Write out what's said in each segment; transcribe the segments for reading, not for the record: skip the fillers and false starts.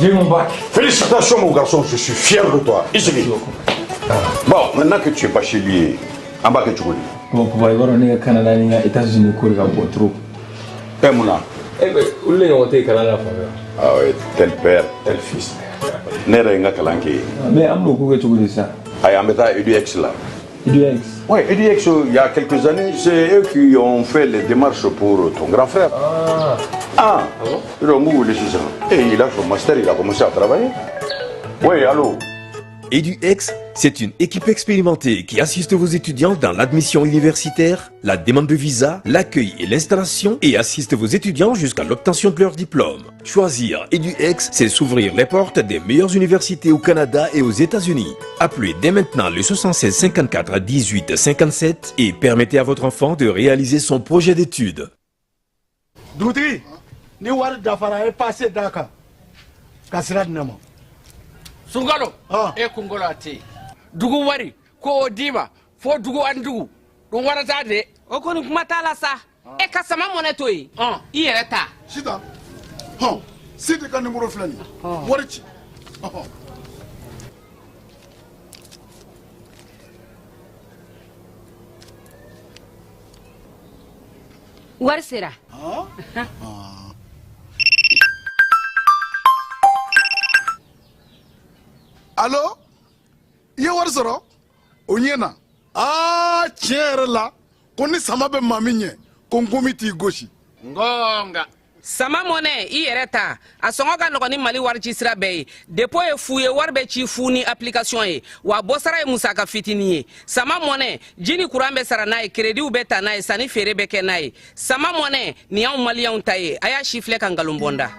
J'ai mon bac. Félicitations mon garçon, je suis fier de toi. Isigi. Bon, maintenant que tu es bachelier, an b'a kɛ cogo di? Bon, papa, i b'a dɔn ne ka Canada ni n ka États-Unis ko de ka bon trop. Ɛ mun na? Eh ben, olu de ɲɔgɔn tɛ yen kalan na fan fɛ. Ah ouais, tel père, tel fils. Ne yɛrɛ ye n ka kalan kɛ yen. Mais an bɛn'o ko kɛ cogo di sisan? Ayi, an bɛ taa EDX la. EDX. Oui, EDX, il y a quelques années, c'est eux qui ont fait les démarches pour ton grand frère. Ah. Ah, Ah bon? Ils ont wele sisan. Et il a son master, il a commencé à travailler. Oui, allô? EduX, c'est une équipe expérimentée qui assiste vos étudiants dans l'admission universitaire, la demande de visa, l'accueil et l'installation et assiste vos étudiants jusqu'à l'obtention de leur diplôme. Choisir EduX, c'est s'ouvrir les portes des meilleures universités au Canada et aux États-Unis. Appelez dès maintenant le 76 54 18 57 et permettez à votre enfant de réaliser son projet d'études. Dugutigi, ni wari dafara, e passe d'a kan ka sira di ne ma. Sunkalo. Ah. E kunkolo a tɛ yen, dugu wari ko o d'i ma fo dugu ani dugu ɗum warata de. O kɔni kuma t'a la sa, e ka sama mɔnɛ to yen. Ɔn. I yɛrɛ ta. Sitan hɔn, Sidi ka nimoro filɛ nin ye, wari ci ɔhɔn. Wari sera. Alo, i ye wari sɔrɔ o ɲɛ na. Aa, tiɲɛ yɛrɛ la, ko ni sama bɛ maa min ɲɛ, ko nkomi t'i gosi. Ngonga. Sama mɔnɛ, i yɛrɛ ta, a sɔngɔ ka nɔgɔn ni Mali wari ci sira bɛɛ ye. Dépôt ye fu ye, wari bɛ ci fu ni application ye, wa bɔsara ye musaka fitinin ye. Sama mɔnɛ, ji ni kuran bɛ sara n'a ye, créditw bɛ ta n'a ye, sanni feere bɛ kɛ n'a ye. Sama mɔnɛ nin y'anw maliyɛnw ta ye. A y'a si filɛ ka nkalon bɔ n da.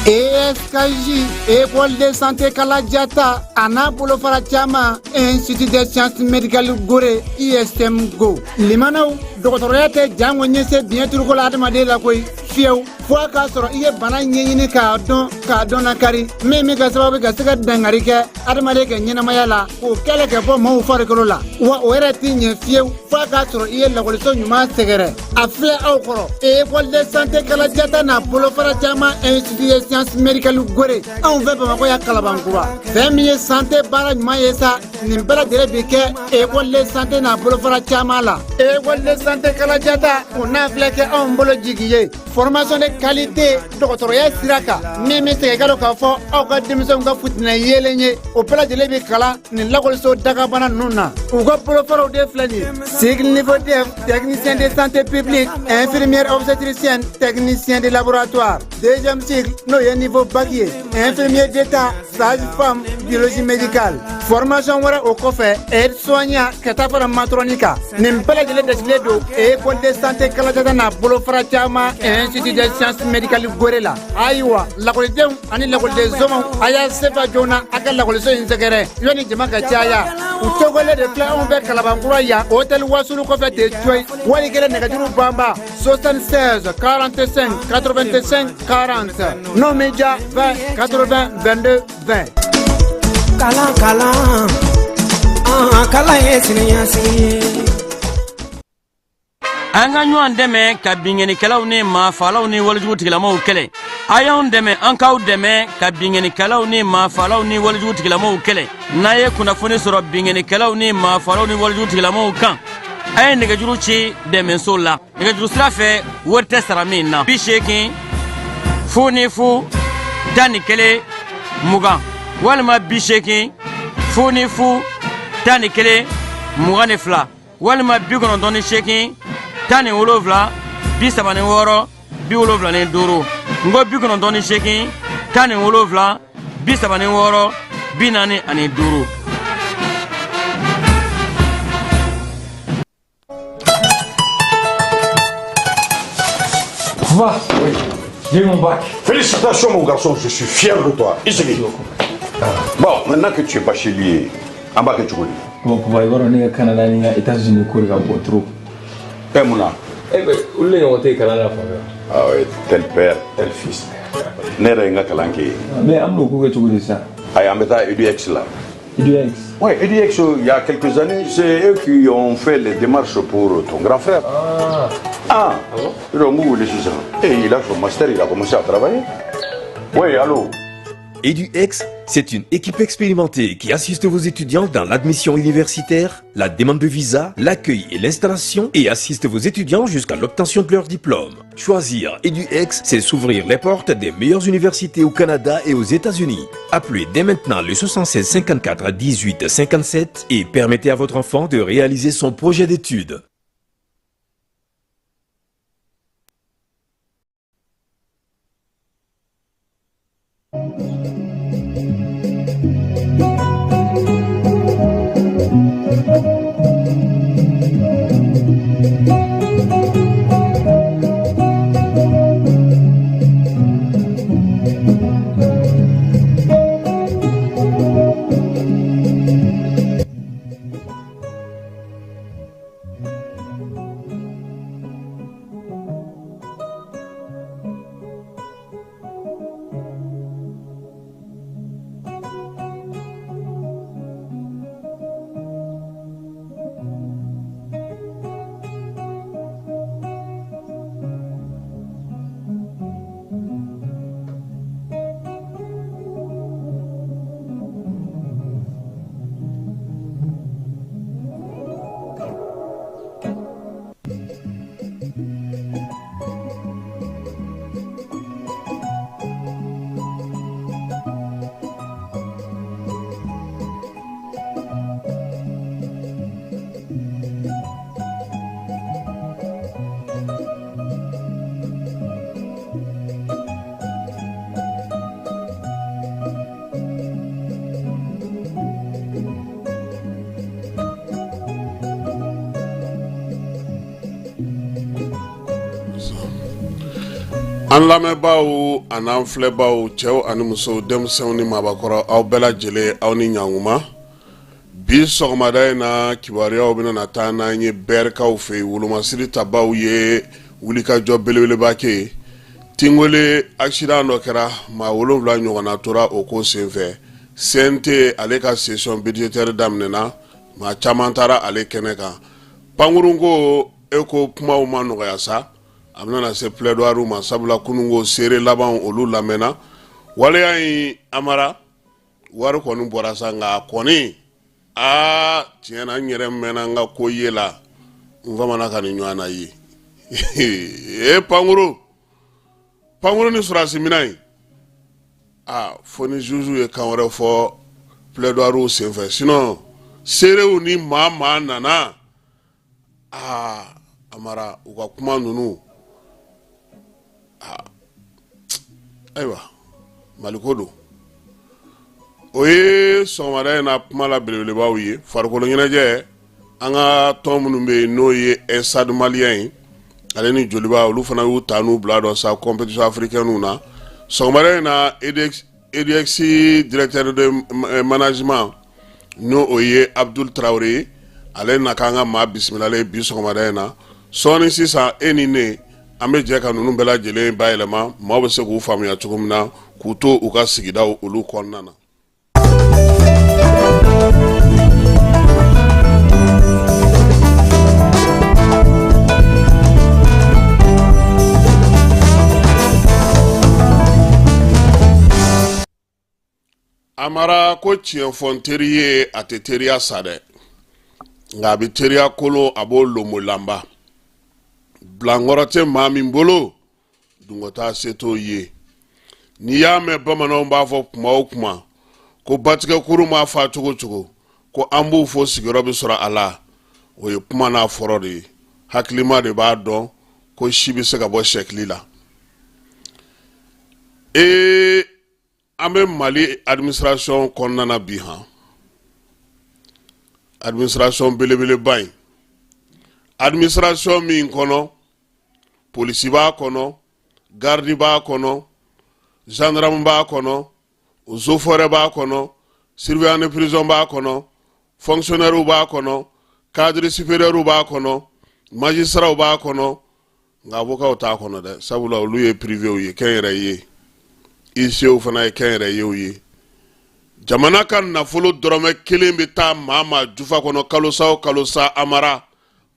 ESKJ, École de santé Kaladiata, a n'a bolofara caman, Institut des sciences médicales Gore, ISM Go. Limanaw, dɔgɔtɔrɔya tɛ jango ɲɛse biɲɛ turuko la adamaden la koyi, fiyewu, fo a k'a sɔrɔ i ye bana ɲɛɲini k'a dɔn, k'a dɔn lakari, min bɛ kɛ sababu ka se ka dankari kɛ adamaden ka ɲɛnamaya la, k'o kɛlɛ ka bɔ maaw farikolo la. Wa o yɛrɛ tɛ ɲɛ fiyewu fo a k'a sɔrɔ i ye lakɔliso ɲuman sɛgɛrɛ. A filɛ aw kɔrɔ, École de santé Kaladiata n'a bolofara caman, Institut des sciences médicales Gore, anw fɛ Bamakɔ yan Kalabankura. Fɛn min ye santé baara ɲuman ye sa, nin bɛɛ lajɛlen bi kɛ école de santé n'a bolofara caman la. École de santé Kaladiata, o n'a filɛ kɛ anw bolo jigi ye, formation de qualité dɔgɔtɔrɔya sira kan, min bɛ segin ka dɔn k'a fɔ aw ka denmisɛnw ka futinɛ yeelen ye, o bɛɛ lajɛlen bi kalan nin lakɔliso dagabana ninnu na. U ka bolofaraw de filɛ nin ye: cycle niveau DF, technicien de santé publique, infirmière obstétricienne, technicien de laboratoire; deuxième cycle, n'o ye niveau bac ye, infirmier d'état, sage femme, biologie médicale. Formation wɛrɛ o kɔfɛ, aide soignant, ka taa fara matrɔni kan. Nin bɛɛ lajɛlen dasigilen don école de santé Kaladiata n'a bolofara caman, institut des sciences médicales Gore la. Ayiwa, lakɔlidenw ani lakɔliden somaw, a y'a sefa joona a ka lakɔliso in sɛgɛrɛ yanni jama ka caya. U tɔgɔlen de filɛ anw fɛ Kalabankura yan, hôtel Wasulu kɔfɛ ten coyi. Wali kelen nɛgɛjuru banba 76 45 85 40, n'o m'i diya, 20 80 22 20. Kalan, kalan, an kalan ye siniɲɛsigi ye. An ka ɲɔgɔn dɛmɛ ka binkannikɛlaw ni maafalaw ni walejugu tigilamaw kɛlɛ. A y'anw dɛmɛ, an k'aw dɛmɛ ka binkannikɛlaw ni maafalaw ni walejugu tigilamaw kɛlɛ. N'a ye kunnafoni sɔrɔ binkannikɛlaw ni maafalaw ni walejugu tigilamaw kan, a ye nɛgɛjuru ci dɛmɛso la nɛgɛjuru sira fɛ, wari tɛ sara min na: 80 00 11 20 walima 80 00 11 22 walima 98 17 36 75. N ko 98 17 36 45. Papa, Oui. j'ai eu mon bac. Félicitations mon garçon, je suis fier de toi. Isigi. Bon, maintenant que tu es bachelier, an b'a kɛ cogo di? Bon, papa, i b'a dɔn ne ka Canada ni n ka États-Unis ko de ka bon trop. Ɛ mun na? Eh ben, olu de ɲɔgɔn tɛ yen kalan na fan fɛ. Ah ouais, tel père, tel fils. Ne yɛrɛ ye n ka kalan kɛ yen. Mais an bɛn'o ko kɛ cogo di sisan? Ayi, an bɛ taa EDX la. EDX. Oui, EDX, il y a quelques années, c'est eux qui ont fait les démarches pour ton grand frère. Ah. Ah, Ah bon? Ils ont wele sisan. Et il a son master, il a commencé à travailler. Oui, allô? EduEx, c'est une équipe expérimentée qui assiste vos étudiants dans l'admission universitaire, la demande de visa, l'accueil et l'installation et assiste vos étudiants jusqu'à l'obtention de leur diplôme. Choisir EduEx, c'est s'ouvrir les portes des meilleures universités au Canada et aux États-Unis. Appelez dès maintenant le 76 54 18 57 et permettez à votre enfant de réaliser son projet d'études. An lamɛnbaaw an'an filɛbaaw, cɛw ani musow, denmisɛnw ni maabakɔrɔ, aw bɛɛ lajɛlen, aw ni ɲankuma. Bi sɔgɔmada in na, kibaruyaw bɛna na taa n'an ye bɛrikaw fɛ yen. Wolomasiri tabaw ye wulikajɔ belebeleba kɛ yen. Tingole, accident dɔ kɛra, maa 7 ɲɔgɔnna tora o ko senfɛ. CNT ale ka session budgétaire daminɛna, maa caman taara ale kɛnɛ kan. Pankurunko e ko kumaw ma nɔgɔya sa, a bɛna se plaidoirie ma, sabula kununko seere laban olu lamɛnna. Waleya in amara wari kɔni bɔra sa, nka a kɔni aa tiɲɛ na, n yɛrɛ mɛnna n ka ko ye la, n famana ka nin ɲɔgɔn na ye. E pankuru pankuru ni sɔrɔdasi minɛn in, aa fo ni juge ye kan wɛrɛ fɔ plaidoirie senfɛ, sinon seerew ni maa maa nana aa amara u ka kuma ninnu aa ayiwa, maliko don. O ye sɔgɔmada in na kuma la belebelebaw ye. Farikolo ɲɛnajɛ, an ka tɔn minnu bɛ yen, n'o ye Stade Malien ye ale ni Joliba, olu fana y'u ta n'u bila dɔn sa compétition africaine na. Sɔgɔmada in na, EDX directeur de management, n'o o ye Abdul Traoré ye, ale na k'an ka maa bisimilalen bi sɔgɔmada in na. Sɔɔni sisan, e ni ne, an bɛ jɛ ka ninnu bɛɛ lajɛlen bayɛlɛma, maaw bɛ se k'u faamuya cogo min na, k'u to u ka sigidaw olu kɔnɔna na. Amara ko tiɲɛ fɔ n teri ye, a tɛ teriya sa dɛ, nka a bɛ teriya kolo, a b'o lomolanba. Bilankɔrɔ tɛ maa min bolo, dungɔta se t'o ye. N'i y'a mɛn bamananw b'a fɔ kuma o kuma ko batigɛkuru maa fa cogo cogo, ko an b'u fo sigiyɔrɔ bɛ sɔrɔ a la, o ye kuma n'a fɔrɔ de ye. Hakilima de b'a dɔn ko si bɛ se ka bɔ sɛkili la. Ee, an bɛ Mali administration kɔnɔna na bi han, administration belebeleba in, administration min kɔnɔ polisi b'a kɔnɔ, garidi b'a kɔnɔ, gendarme b'a kɔnɔ, eaux et forêts b'a kɔnɔ, surveillant de prison b'a kɔnɔ, fonctionnaire b'a kɔnɔ, cadre supérieur b'a kɔnɔ, magistrat b'a kɔnɔ, nka avocat t'a kɔnɔ dɛ, sabula olu ye privéw ye, kɛnyɛrɛye. Huissiers fana ye kɛnyɛrɛyew ye. Jamana ka nafolo dɔrɔmɛ kelen bɛ taa maa maa jufa kɔnɔ kalosa o kalosa, amara,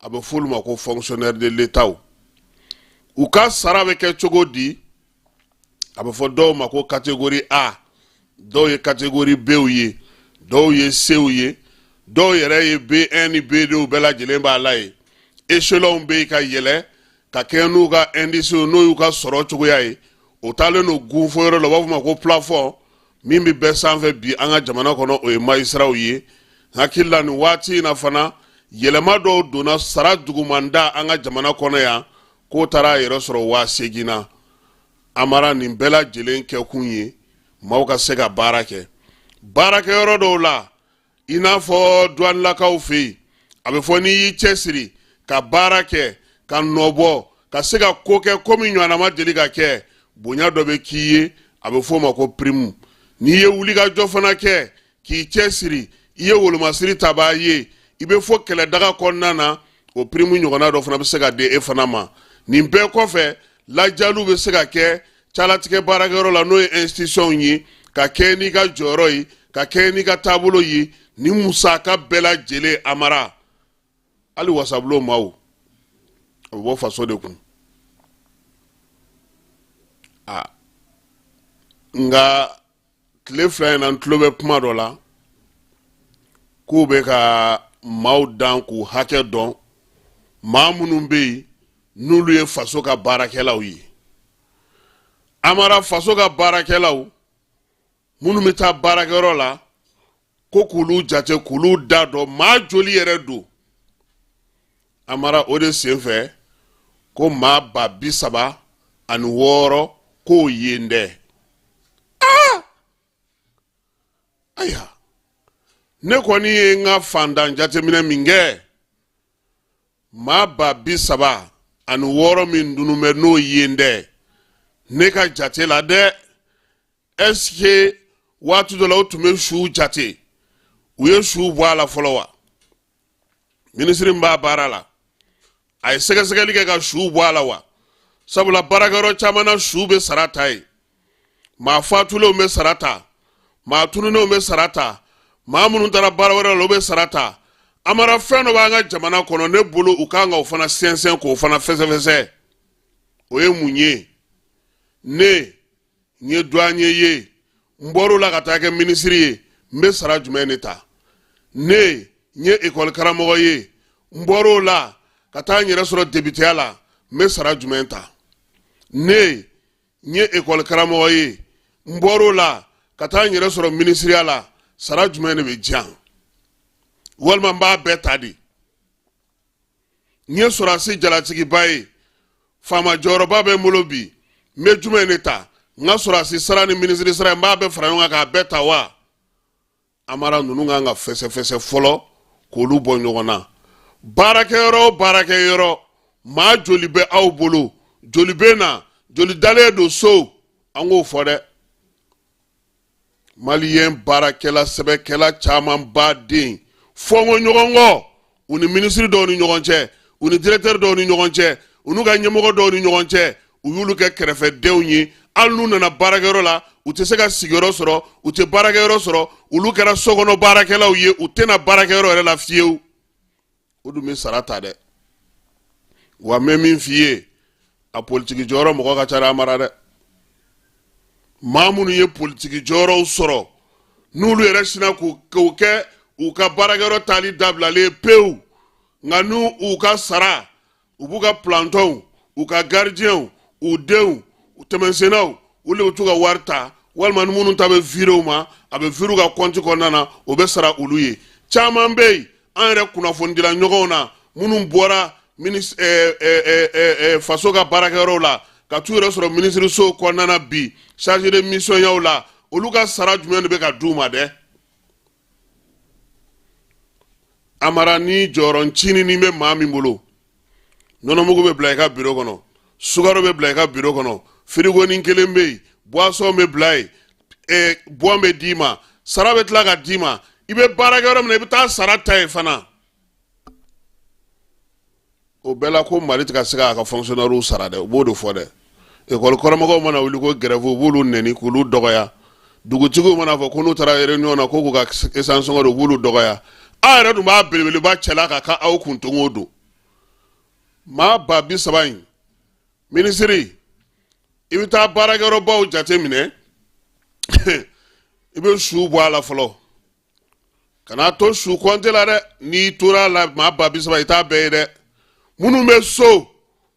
a bɛ f'olu ma ko fonctionnaire de l'État. U ka sara bɛ kɛ cogo di? A bɛ fɔ dɔw ma ko catégorie A, dɔw ye catégorie Bw ye, dɔw ye Cw ye, dɔw yɛrɛ ye B1 ni B2 bɛɛ lajɛlen b'a la yen. Échelon bɛ yen ka yɛlɛ ka kɛɲɛ n'u ka indice, n'o y'u ka sɔrɔ cogoya ye. O taalen don gunfo yɔrɔ la, u b'a fɔ o ma ko plafond. Min bɛ bɛɛ sanfɛ bi an ka jamana kɔnɔ, o ye magistratw ye. Hakili la, nin waati in na fana, yɛlɛma dɔw donna sara dugumanda an ka jamana kɔnɔ yan, k'o taara a yɛrɛ sɔrɔ 8000 na. Amara, nin bɛɛ lajɛlen kɛkun ye maaw ka se ka baara kɛ baarakɛyɔrɔ dɔw la, i n'a fɔ duwanilakaw fɛ yen. A bɛ fɔ n'i y'i cɛsiri ka baara kɛ, ka nɔbɔ, ka se ka ko kɛ ko min ɲɔgɔnna ma deli ka kɛ, bonya dɔ bɛ k'i ye, a bɛ f'o ma ko prime. N'i ye wulikajɔ fana kɛ k'i cɛsiri, i ye wolomasiri tabaa ye, i bɛ fɔ kɛlɛdaga kɔnɔna na, o prime ɲɔgɔnna dɔ fana bɛ se ka di e fana ma. Nin bɛɛ kɔfɛ, lajaliw bɛ se ka kɛ calatigɛ baarakɛyɔrɔ la, n'o ye institution ye, ka kɛ n'i ka jɔyɔrɔ ye, ka kɛ n'i ka taabolo ye. Nin musaka bɛɛ lajɛlen, Amara, hali wasabulon maaw, a bɛ bɔ faso de kun. A nka tile 2 in na, n tulo bɛ kuma dɔ la k'u bɛ ka maaw dan k'u hakɛ dɔn, maa minnu bɛ yen n'olu ye faso ka baarakɛlaw ye. Amara, faso ka baarakɛlaw minnu bɛ taa baarakɛyɔrɔ la, ko k'olu jate, k'olu da dɔn, maa joli yɛrɛ don? Amara, o de senfɛ ko maa 36,000 k'o yen dɛ. Aa, ayiwa, ne kɔni ye n ka fantan jateminɛ min kɛ, maa 36,000 min dunun bɛ n'o yen dɛ, ne ka jate la dɛ, est-ce que waati dɔ la u tun bɛ suw jate, u ye suw bɔ a la fɔlɔ wa? Minisiri min b'a baara la, a ye sɛgɛsɛgɛli kɛ ka suw bɔ a la wa? Sabula baarakɛyɔrɔ caman na, suw bɛ sara ta yen, maa fatulenw bɛ sara ta, maa tununnenw bɛ sara ta, maa minnu taara baara wɛrɛ la, olu bɛ sara ta. Amara, fɛn dɔ b'an ka jamana kɔnɔ, ne bolo u kan ka o fana sɛnsɛn, k'o fana fɛsɛfɛsɛ. O ye mun ye? Ne n ye douanier ye, n bɔr'o la ka taa kɛ minisiri ye, n bɛ sara jumɛn de ta? Ne n ye ekɔli karamɔgɔ ye, n bɔr'o la ka taa n yɛrɛ sɔrɔ depiteya la, n bɛ sara jumɛn ta? Ne n ye ekɔli karamɔgɔ ye, n bɔr'o la ka taa n yɛrɛ sɔrɔ minisiriya la, sara jumɛn de bɛ di yan? Walima n b'a bɛɛ ta de? N ye sɔrɔdasi jalatigiba ye, faama jɔyɔrɔba bɛ n bolo bi, n bɛ jumɛn de ta? N ka sɔrɔdasi sara ni minisiri sara, n b'a bɛɛ fara ɲɔgɔn kan k'a bɛɛ ta wa? Amara, ninnu kan ka fɛsɛfɛsɛ fɔlɔ k'olu bɔ ɲɔgɔn na. Baarakɛyɔrɔ o baarakɛyɔrɔ, maa joli bɛ aw bolo? Joli bɛ na? Joli dalen don so? An k'o fɔ dɛ. Maliyɛn baarakɛla sɛbɛkɛla caman baden fɔnkɔ ɲɔgɔn kɔ, u ni minisiri dɔw ni ɲɔgɔn cɛ, u ni directeur dɔw ni ɲɔgɔn cɛ, u n'u ka ɲɛmɔgɔ dɔw ni ɲɔgɔn cɛ, u y'olu kɛ kɛrɛfɛdenw ye. Hali n'u nana baarakɛyɔrɔ la, u tɛ se ka sigiyɔrɔ sɔrɔ, u tɛ baarakɛyɔrɔ sɔrɔ. Olu kɛra sokɔnɔ baarakɛlaw ye, u tɛna baarakɛyɔrɔ yɛrɛ la fiyewu. O dun bɛ sara ta dɛ. Wa n bɛ min f'i ye, a politiki jɔyɔrɔ mɔgɔ ka ca dɛ, Amara dɛ. Maa minnu ye politiki jɔyɔrɔw sɔrɔ, n'olu yɛrɛ sinna k'o kɛ u ka baarakɛyɔrɔ taali dabilalen pewu, nka n'u u ka sara, u b'u ka plantɔnw, u ka garidiɲɛw, u denw, u tɛmɛsennaw, olu de bɛ t'u ka wari ta, walima ni minnu ta bɛ virer u ma, a bɛ virer u ka kɔnti kɔnɔna na, o bɛ sara olu ye. Caman bɛ yen, an yɛrɛ kunnafonidila ɲɔgɔnw na, minnu bɔra faso ka baarakɛyɔrɔw la ka t'u yɛrɛ sɔrɔ minisirisow kɔnɔna na bi, chargé de mission yaw la, olu ka sara jumɛn de bɛ ka d'u ma dɛ? Amara, ni jɔyɔrɔ ncinin bɛ maa min bolo, nɔnɔmugu bɛ bila i ka biro kɔnɔ, sukaro bɛ bila i ka biro kɔnɔ, firigonin kelen bɛ yen, boisson bɛ bila yen, bon bɛ d'i ma, sara bɛ tila ka d'i ma. I bɛ baarakɛyɔrɔ min na, i bɛ taa sara ta yen fana. O bɛɛ la, ko Mali tɛ ka se k'a ka fonctionnaires sara dɛ, u b'o de fɔ dɛ. Ekɔli karamɔgɔw mana wuli ko grève, u b'olu nɛni k'olu dɔgɔya. Dugutigiw mana fɔ ko n'u taara réunion na, ko k'u ka essence sɔngɔ don, u b'olu dɔgɔya. Aw yɛrɛ dun b'a belebeleba cɛla ka k'aw kun don o don. Maa 30,000 in, Minisiri, i bɛ taa baarakɛyɔrɔbaw jate minɛ, i bɛ su bɔ a la fɔlɔ, kana to su kɔnte la dɛ. N'i tora a la, maa 30 000, i t'a bɛɛ ye dɛ. Minnu bɛ so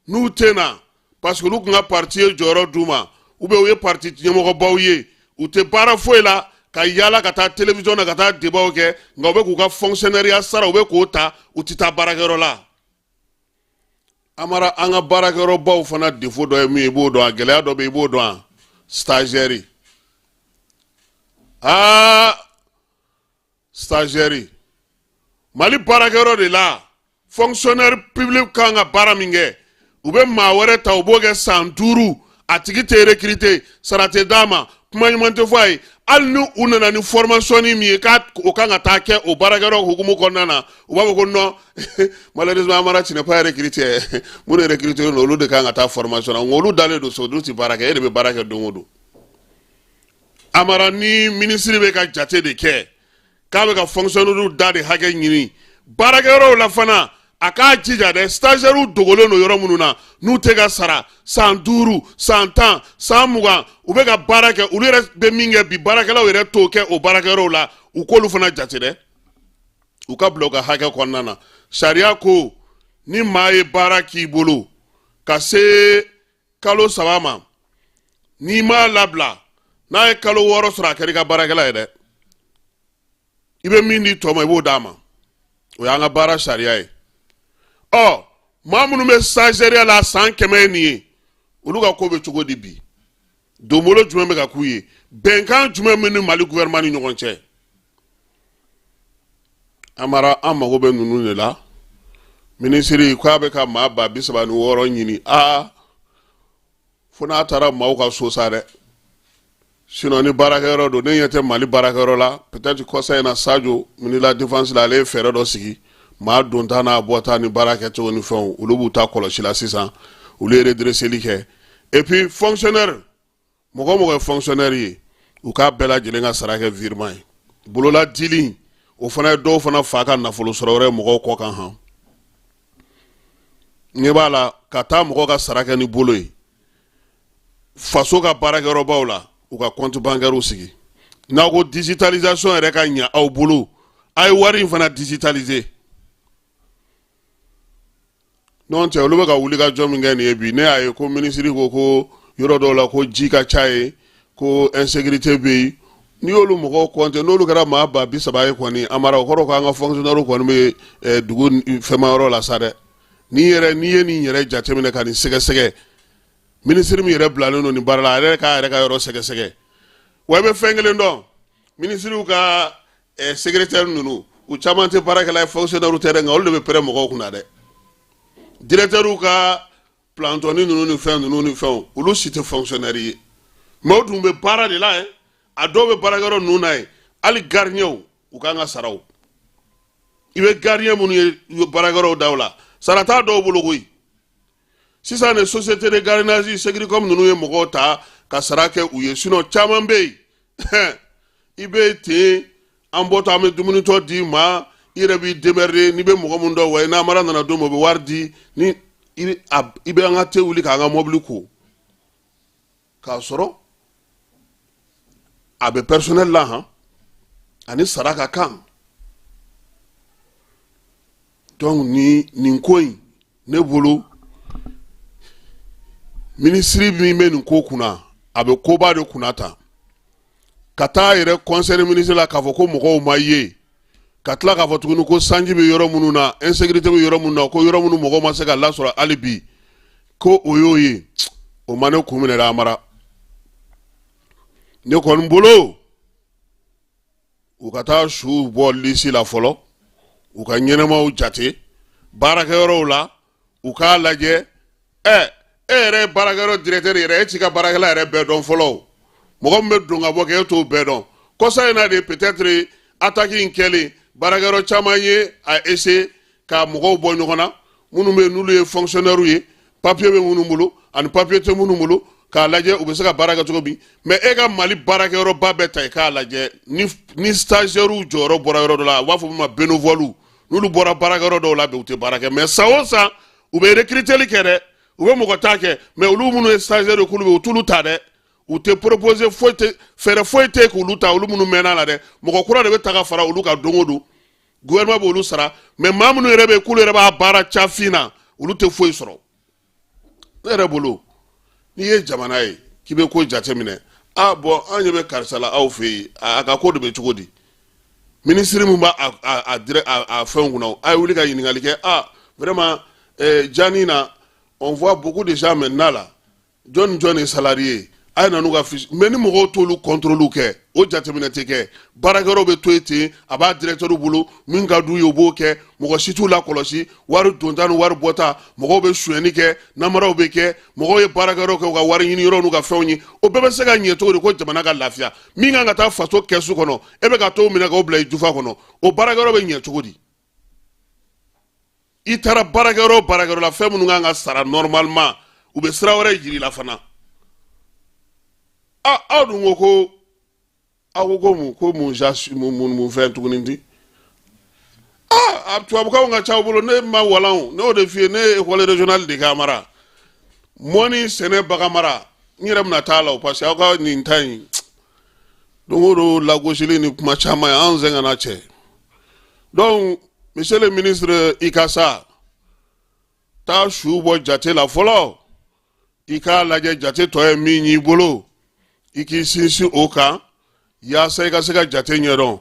n'u tɛ na parce que olu tun ka parti ye jɔyɔrɔ d'u ma, ou bien u ye parti ɲɛmɔgɔbaw ye, u tɛ baara foyi la ka yaala ka taa télévision na ka taa débatw kɛ, nka u bɛ k'u ka fonctionnaire sara, u bɛ k'o ta, u tɛ taa baarakɛyɔrɔ la. Amara, an ka baarakɛyɔrɔbaw fana défaut dɔ ye min ye, i b'o dɔn, a gɛlɛya dɔ bɛ yen, i b'o dɔn, a stagiaire, aa stagiaire, Mali baarakɛyɔrɔ de la, fonctionnaire public kan ka baara min kɛ, u bɛ maa wɛrɛ ta, u b'o kɛ san 5, a tigi tɛ recruter, sara tɛ d'a ma, kuma ɲuman tɛ fɔ a ye. Hali ni u nana ni formation min ye k'a o kan ka taa kɛ o baarakɛyɔrɔ hukumu kɔnɔna na, u b'a fɔ ko non, malheureusement Amara, tu n'es pas recruté. Minnu recruté don, olu de kan ka taa formation na, nka olu dalen don so, olu tɛ baara kɛ, e de bɛ baara kɛ don o don. Amara, ni minisiri bɛ ka jate de kɛ k'a bɛ ka fonctionnaire da de hakɛ ɲini baarakɛyɔrɔw la fana, a k'a jija dɛ, stagiaires dogolen don yɔrɔ minnu na, n'u tɛ ka sara san 5, san 10, san 20, u bɛ ka baara kɛ, olu yɛrɛ bɛ min kɛ bi, baarakɛlaw yɛrɛ t'o kɛ o baarakɛyɔrɔw la, u k'olu fana jate dɛ, u ka bila u ka hakɛ kɔnɔna na. Sariya ko ni maa ye baara k'i bolo ka se kalo 3 ma, n'i m'a labila, n'a ye kalo 6 sɔrɔ, a kɛra i ka baarakɛla ye dɛ. I bɛ min di tɔ ma, i b'o d'a ma. O y'an ka baara sariya ye. Ɔ maa minnu bɛ stagiaire la san 100 ye nin ye, olu ka ko bɛ cogo di bi? Donbolo jumɛn bɛ ka k'u ye? Bɛnkan jumɛn bɛ ni Mali gouvernement ni ɲɔgɔn cɛ? Amara, an mago bɛ ninnu de la. Minisiri k'a bɛ ka maa 36 000 ɲini, aa fo n'a taara maaw ka so sa dɛ. Sinon ni baarakɛyɔrɔ don, ne ɲɛ tɛ Mali baarakɛyɔrɔ la. Peut-être kɔsa in na, Sadio, ministre de la défense la, ale ye fɛɛrɛ dɔ sigi, maa donta n'a bɔta ni baara kɛcogo ni fɛnw, olu b'u ta kɔlɔsi la sisan, olu ye redresseli kɛ. Et puis fonctionnaire, mɔgɔ o mɔgɔ ye fonctionnaire ye, u k'a bɛɛ lajɛlen ka sara kɛ virement ye. Bolola dili, o fana ye dɔw fana fa ka nafolo sɔrɔ wɛrɛ mɔgɔw kɔ kan. Han, ɲɛ b'a la ka taa mɔgɔw ka sara kɛ ni bolo ye. Faso ka baarakɛyɔrɔbaw la, u ka compte bancaire sigi. N'aw ko digitalisation yɛrɛ ka ɲa aw bolo, a ye wari in fana digitaliser. N'o tɛ, olu bɛ ka wuli ka jɔ min kɛ nin ye bi, ne y'a ye ko minisiri ko ko yɔrɔ dɔw la ko ji ka ca yen, ko insécurité bɛ yen. N'i y'olu mɔgɔw compter, n'olu kɛra maa 30 000 ye kɔni, Amara, o kɔrɔ ko an ka fonctionnaire kɔni bɛ dugu fɛnmayɔrɔ la sa dɛ. N'i yɛrɛ n'i ye nin yɛrɛ jateminɛ ka nin sɛgɛsɛgɛ, minisiri min yɛrɛ bilalen don nin baara la, a yɛrɛ k'a yɛrɛ ka yɔrɔ sɛgɛsɛgɛ. Wa i bɛ fɛn kelen dɔn, minisiriw ka secrétaire ninnu, u caman tɛ baarakɛla ye, fonctionnaire tɛ dɛ, nka olu de bɛ pɛrɛn mɔgɔw kunna dɛ. Directeur ka plantɔni ninnu ni fɛn ninnu ni fɛnw, olu si tɛ fonctionnaire ye, mais o dun bɛ baara de la yen. A dɔw bɛ baarakɛyɔrɔ ninnu na yen, hali gardien, u kan ka sara o. I bɛ gardien minnu ye baarakɛyɔrɔw daw la, sara t'a dɔw bolo koyi. Sisan de, société de gardiennage, Securicom ninnu ye mɔgɔw ta ka sara kɛ u ye. Sinon caman bɛ yen, i bɛ ten, an bɔtɔ, an bɛ dumunitɔ d'i ma, i yɛrɛ b'i démerder. N'i bɛ mɔgɔ min dɔn, wa n'Amara nana don min, o bɛ wari di, ni i bɛ an ka te wuli k'an ka mɔbili ko, k'a sɔrɔ a bɛ personnel la han, ani sara ka kan. Donc ni nin ko in, ne bolo, minisiri min bɛ nin ko kunna, a bɛ koba de kunna ta ka taa yɛrɛ conseil des ministres la k'a fɔ ko mɔgɔw ma ye, ka tila k'a fɔ tuguni ko sanji bɛ yɔrɔ minnu na, insécurité bɛ yɔrɔ minnu na, ko yɔrɔ minnu mɔgɔw ma se ka lasɔrɔ hali bi, ko o y'o ye. O ma ne kun minɛ dɛ, Amara. Ne kɔni bolo, u ka taa suw bɔ lisi la fɔlɔ, u ka ɲɛnɛmaw jate baarakɛyɔrɔw la, u k'a lajɛ. Ɛ e yɛrɛ ye baarakɛyɔrɔ directeur yɛrɛ, e t'i ka baarakɛla yɛrɛ bɛɛ dɔn fɔlɔ. Mɔgɔ min bɛ don ka bɔ kɛ, e t'o bɛɛ dɔn. Kɔsa in na de, peut-être attaque in kɛlen, baarakɛyɔrɔ caman ye a essayer ka mɔgɔw bɔ ɲɔgɔn na, minnu bɛ yen n'olu ye fonctionnaire ye, papier bɛ minnu bolo ani papier tɛ minnu bolo, k'a lajɛ u bɛ se ka baara kɛ cogo min. Mais e ka Mali baarakɛyɔrɔba bɛɛ ta i k'a lajɛ, ni stagiaires jɔyɔrɔ bɔra yɔrɔ dɔ la, u b'a fɔ min ma bénévole, n'olu bɔra baarakɛyɔrɔ dɔw la bi, u tɛ baara kɛ. Mais san o san, u bɛ recruter kɛ dɛ. U bɛ mɔgɔ ta kɛ, mais olu minnu ye stagiaire ye, k'olu bɛ, u t'olu ta dɛ. U tɛ proposer foyi tɛ, fɛɛrɛ foyi tɛ k'olu ta, olu minnu mɛnna la dɛ. Mɔgɔ kura de bɛ ta ka fara olu kan don o don. Gouvernement b'olu sara, mais maa minnu yɛrɛ bɛ yen k'olu yɛrɛ b'a baara cafin na, olu tɛ foyi sɔrɔ. Ne yɛrɛ bolo, n'i ye jamana ye k'i bɛ ko jateminɛ, a bɔn, an ɲɛ bɛ karisa la aw fɛ yen, a ka ko de bɛ cogo di? Minisiri min b'a a a a fɛnw kunna, a ye wuli ka ɲininkali kɛ. A vraiment, jani na, on voit beaucoup de gens maintenant là, jɔn jɔn ye salarié, a ye na n'u ka fiche. Mais ni mɔgɔw t'olu contrôle kɛ, o jateminɛ tɛ kɛ, baarakɛyɔrɔ bɛ to yen ten, a b'a directeur bolo, min ka d'u ye u b'o kɛ, mɔgɔ si t'u lakɔlɔsi. Wari donta ni wari bɔta, mɔgɔw bɛ sonyɛni kɛ, namaraw bɛ kɛ, mɔgɔw ye baarakɛyɔrɔ kɛ u ka wari ɲini yɔrɔ n'u ka fɛnw ye. O bɛɛ bɛ se ka ɲɛ cogo di ko jamana ka lafiya? Min kan ka taa faso kɛsu kɔnɔ, e bɛ ka t'o minɛ k'o bila i jufa kɔnɔ, o baarakɛyɔrɔ bɛ ɲɛ cogo di? I taara baarakɛyɔrɔ o baarakɛyɔrɔ la, fɛn minnu kan ka sara normalement, u bɛ sira wɛrɛ jira i la fana. A aw dun ko ko aw ko ko mun ko mun mun mun fɛn tuguni di? Aa, tubabukanw ka ca aw bolo. Ne ma walan o, ne y'o de f'i ye. Ne ye école régionale de kɛ a mara, mɔni, sɛnɛ, bagan mara. N yɛrɛ bɛna taa la o, parce que aw ka nin ta in, don o don lagosili ni kuma caman ye, an sɛgɛnna cɛ. Donc monsieur le ministre, i ka sa taa su bɔ jate la fɔlɔ, i k'a lajɛ jate tɔ ye min y'i bolo, i k'i sinsin o kan yaasa i ka se ka jate ɲɛdɔn.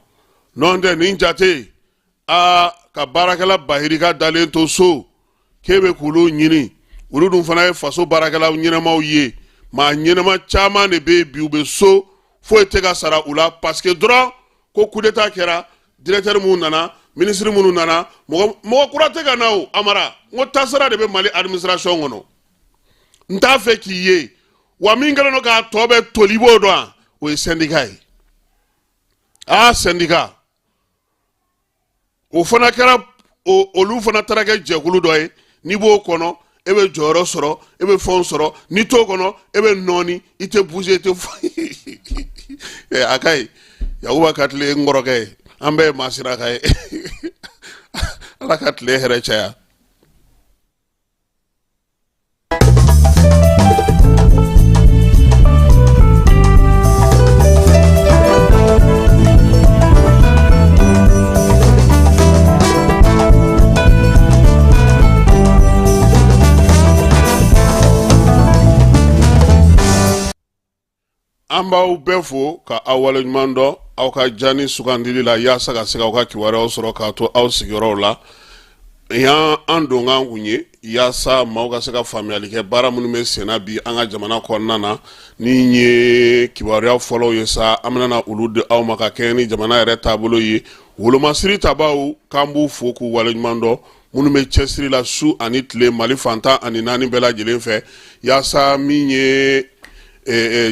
N'o tɛ, nin jate aa, ka baarakɛla bahirika dalen to so k'e bɛ k'olu ɲini, olu dun fana ye faso baarakɛla ɲɛnamaw ye. Maa ɲɛnama caman de bɛ yen bi, u bɛ so, foyi tɛ ka sara u la, parce que dɔrɔn ko coup d'état kɛra. Directeur minnu nana, ministre minnu nana, mɔgɔ mɔgɔ kura tɛ ka na o. Amara, n ko tasara de bɛ Mali administration kɔnɔ. N t'a fɛ k'i ye wa. Min kɛlen don k'a tɔ bɛɛ toli, i b'o dɔn wa? O ye syndicat ye. Aa, syndicat o fana kɛra, olu fana taara kɛ jɛkulu dɔ ye. N'i b'o kɔnɔ, e bɛ jɔyɔrɔ sɔrɔ, e bɛ fɛnw sɔrɔ. N'i t'o kɔnɔ, e bɛ nɔɔni, i tɛ bouger, i tɛ foyi. A ka ɲi. Yakuba ka tile, n kɔrɔkɛ ye, an bɛɛ ye Masiraka ye. Ala ka tile hɛrɛ caya. An b'aw bɛɛ fo ka aw waleɲuman dɔn aw ka jani sugandili la yaasa ka se k'aw ka kibaruyaw sɔrɔ k'a to aw sigiyɔrɔw la. Yan an donkan kun ye yaasa maaw ka se ka faamuyali kɛ baara minnu bɛ senna bi an ka jamana kɔnɔna na. Ni ye kibaruya fɔlɔw ye sa, an bɛna olu di aw ma ka kɛɲɛ ni jamana yɛrɛ taabolo ye. Wolomasiri tabaw, k'an b'u fo k'u waleɲuman dɔn, minnu bɛ cɛsiri la su ani tile Mali fan 14 bɛɛ lajɛlen fɛ, yaasa min ye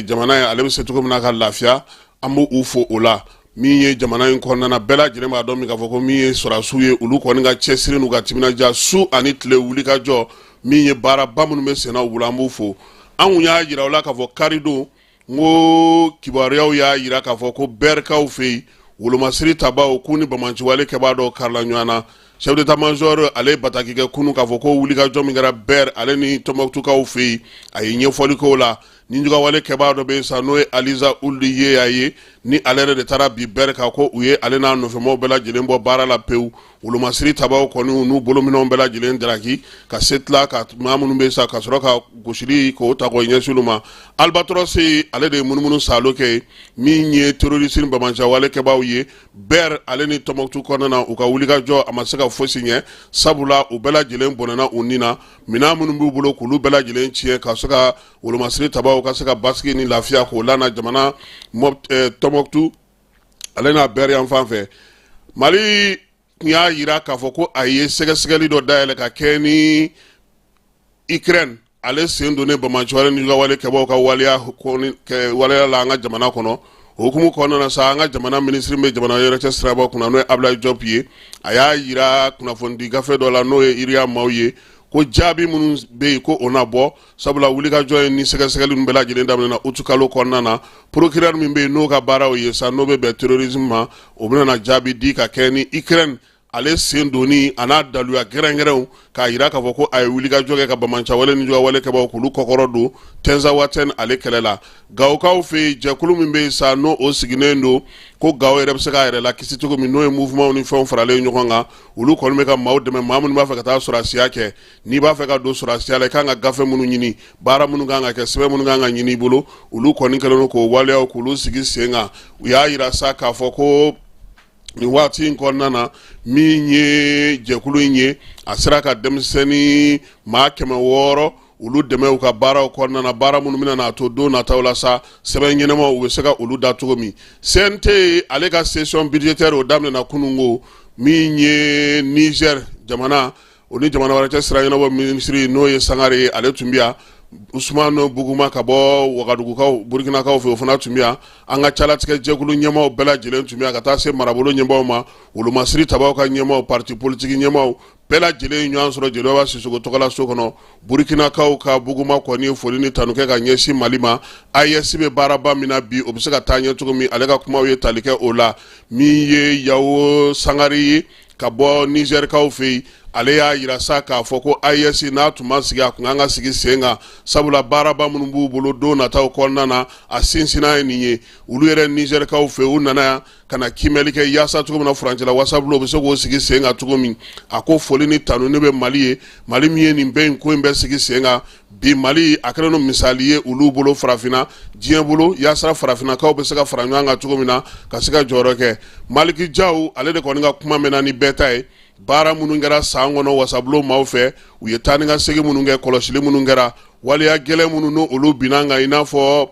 jamana ye, ale bɛ se cogo min na ka lafiya. An b'u fo o la. Min ye jamana in kɔnɔna na, bɛɛ lajɛlen b'a dɔn min k'a fɔ ko min ye sɔrɔdasiw ye, olu kɔni ka cɛsiri n'u ka timinandiya su ani tile, wuli ka jɔ, min ye baaraba minnu bɛ senna u bolo, an b'u fo. An kun y'a jira u la k'a fɔ karidon, n ko kibaruyaw y'a jira k'a fɔ ko Bɛrikaw fɛ yen, wolomasiri tabaw k'u ni banbaanciwale kɛbaa dɔw karila ɲɔgɔn na. Chef d'état major, ale ye bataki kɛ kunun k'a fɔ ko wulikajɔ min kɛra Bɛr ale ni Tɔnbɔkutukaw fɛ yen, a ye ɲɛfɔli k'o la. Nijuguyawale kɛbaa dɔ bɛ yen sa, n'o ye Aliza Uld Yeya ye, ni ale yɛrɛ de taara bin Bɛr kan, ko u ye ale n'a nɔfɛmaaw bɛɛ lajɛlen bɔ baara la pewu. Wolomasiri tabaw kɔni n'u bolominɛnw bɛɛ lajɛlen daraki ka se tila ka maa minnu bɛ sa, ka sɔrɔ ka gosili k'o ta k'o ɲɛsin olu ma. Albatros, ale de ye munumunu saalo kɛ min ye terroriste ni banbaanciwale kɛbaaw ye Bɛr ale ni Tɔnbɔkutu kɔnɔna na. U ka wulikajɔ a ma se ka fosi ɲɛ, sabula u bɛɛ lajɛlen bɔnɛna u ni na. Minɛn minnu b'u bolo, k'olu bɛɛ lajɛlen tiɲɛ, ka se ka wolomasiri tabaw ka se ka basigi ni lafiya k'o lana jamana Tɔnbɔkutu ale n'a Bɛr yan fan fɛ. Mali tun y'a jira k'a fɔ ko a ye sɛgɛsɛgɛli dɔ dayɛlɛ ka kɛ ni Ukraine ale sen donnen banbaanciwale nijuguyawale kɛbaaw ka waleya waleya la an ka jamana kɔnɔ. O hukumu kɔnɔna na sa, an ka jamana minisiri bɛ jamana yɛrɛ cɛ siraba kunna, n'o ye Abdoulaye Diop ye, a y'a jira kunnafonidi gafe dɔ la, n'o ye Iriya maaw ye, ko jaabi minnu bɛ yen, ko o na bɔ, sabula wulikajɔ ye ni sɛgɛsɛgɛli ninnu bɛɛ lajɛlen daminɛna utukalo kɔnɔna na. Procureur min bɛ yen, n'o ka baaraw ye sa, n'o bɛ bɛn terrorisme ma, o bɛna na jaabi di ka kɛ ni Ukraine Ale sen donni a n'a daluya gɛrɛngɛrɛnw k'a jira k'a fɔ ko a ye wulikajɔ kɛ ka banbaanciwale ni juguyawale kɛbaaw k'olu kɔkɔrɔ don Tɛnzawatɛn ale kɛlɛ la. Gawokaw fɛ yen, jɛkulu min bɛ yen sa, n'o o sigilen don ko Gawo yɛrɛ bɛ se k'a yɛrɛ lakisi cogo min, n'o ye mouvement ni fɛnw faralen ɲɔgɔn kan, olu kɔni bɛ ka maaw dɛmɛ, maa minnu b'a fɛ ka taa sɔrɔdasiya kɛ. N'i b'a fɛ ka don sɔrɔdasiya la, i kan ka gafe minnu ɲini, baara minnu kan ka kɛ, sɛbɛn minnu kan ka ɲini i bolo, olu kɔni kɛlen don k'o waleyaw k'olu sigi sen kan. U y'a jira sa k'a fɔ ko nin waati in kɔnɔna na, min ye jɛkulu in ye, a sera ka denmisɛnnin maa 600 olu dɛmɛ u ka baaraw kɔnɔna na, baara minnu bɛna n'a to don nataw la sa, sɛbɛn ɲɛnamaw u bɛ se ka olu da cogo min. CNT ale ka session budgétaire o daminɛna kununko. Min ye Niger jamana, o ni jamana wɛrɛ cɛ sira ɲɛnabɔ minisiri, n'o ye Sangare ye, ale tun bɛ yan. Usumani Buguma ka bɔ Wagadugukaw, Burukinakaw fɛ, o fana tun bɛ yan. An ka calatigɛ jɛkulu ɲɛmaaw bɛɛ lajɛlen tun bɛ yan, ka taa se marabolo ɲɛmaaw ma, wolomasiri tabaw ka ɲɛmaaw, parti politique ɲɛmaaw bɛɛ lajɛlen ye ɲɔgɔn sɔrɔ Joliba Sisoko tɔgɔlaso kɔnɔ. Burukinakaw ka Buguma kɔni ye foli ni tanu kɛ ka ɲɛsin Mali ma. AES bɛ baaraba min na bi, o bɛ se ka taa ɲɛ cogo min, ale ka kumaw ye tali kɛ o la. Min ye Yawo Sangare ye ka bɔ Nizɛrikaw fɛ yen, ale y'a jira sa k'a fɔ ko AES n'a tun ma sigi, a tun kan ka sigi sen kan, sabula baaraba minnu b'u bolo don nataw kɔnɔna na, a sinsinna ye nin ye. Olu yɛrɛ Nizɛrikaw fɛ, u nana yan ka na kiimɛli kɛ yaasa cogo min na furancɛla wasabulon bɛ se k'o sigi sen kan cogo min. A ko foli ni tanuni bɛ Mali ye, Mali min ye nin bɛɛ in ko in bɛɛ sigi sen kan bi. Mali a kɛlen don misali ye olu bolo, farafinna, diɲɛ bolo, yaasa farafinnakaw bɛ se ka fara ɲɔgɔn kan cogo min na ka se ka jɔyɔrɔ kɛ. Maliki Jaw ale de kɔni ka kuma mɛnna ni bɛɛ ta ye. Baara minnu kɛra san kɔnɔ wasabulon maaw fɛ, u ye taa ni ka segin minnu kɛ, kɔlɔsili minnu kɛra, waleya gɛlɛn minnu n'o olu binna kan, i n'a fɔ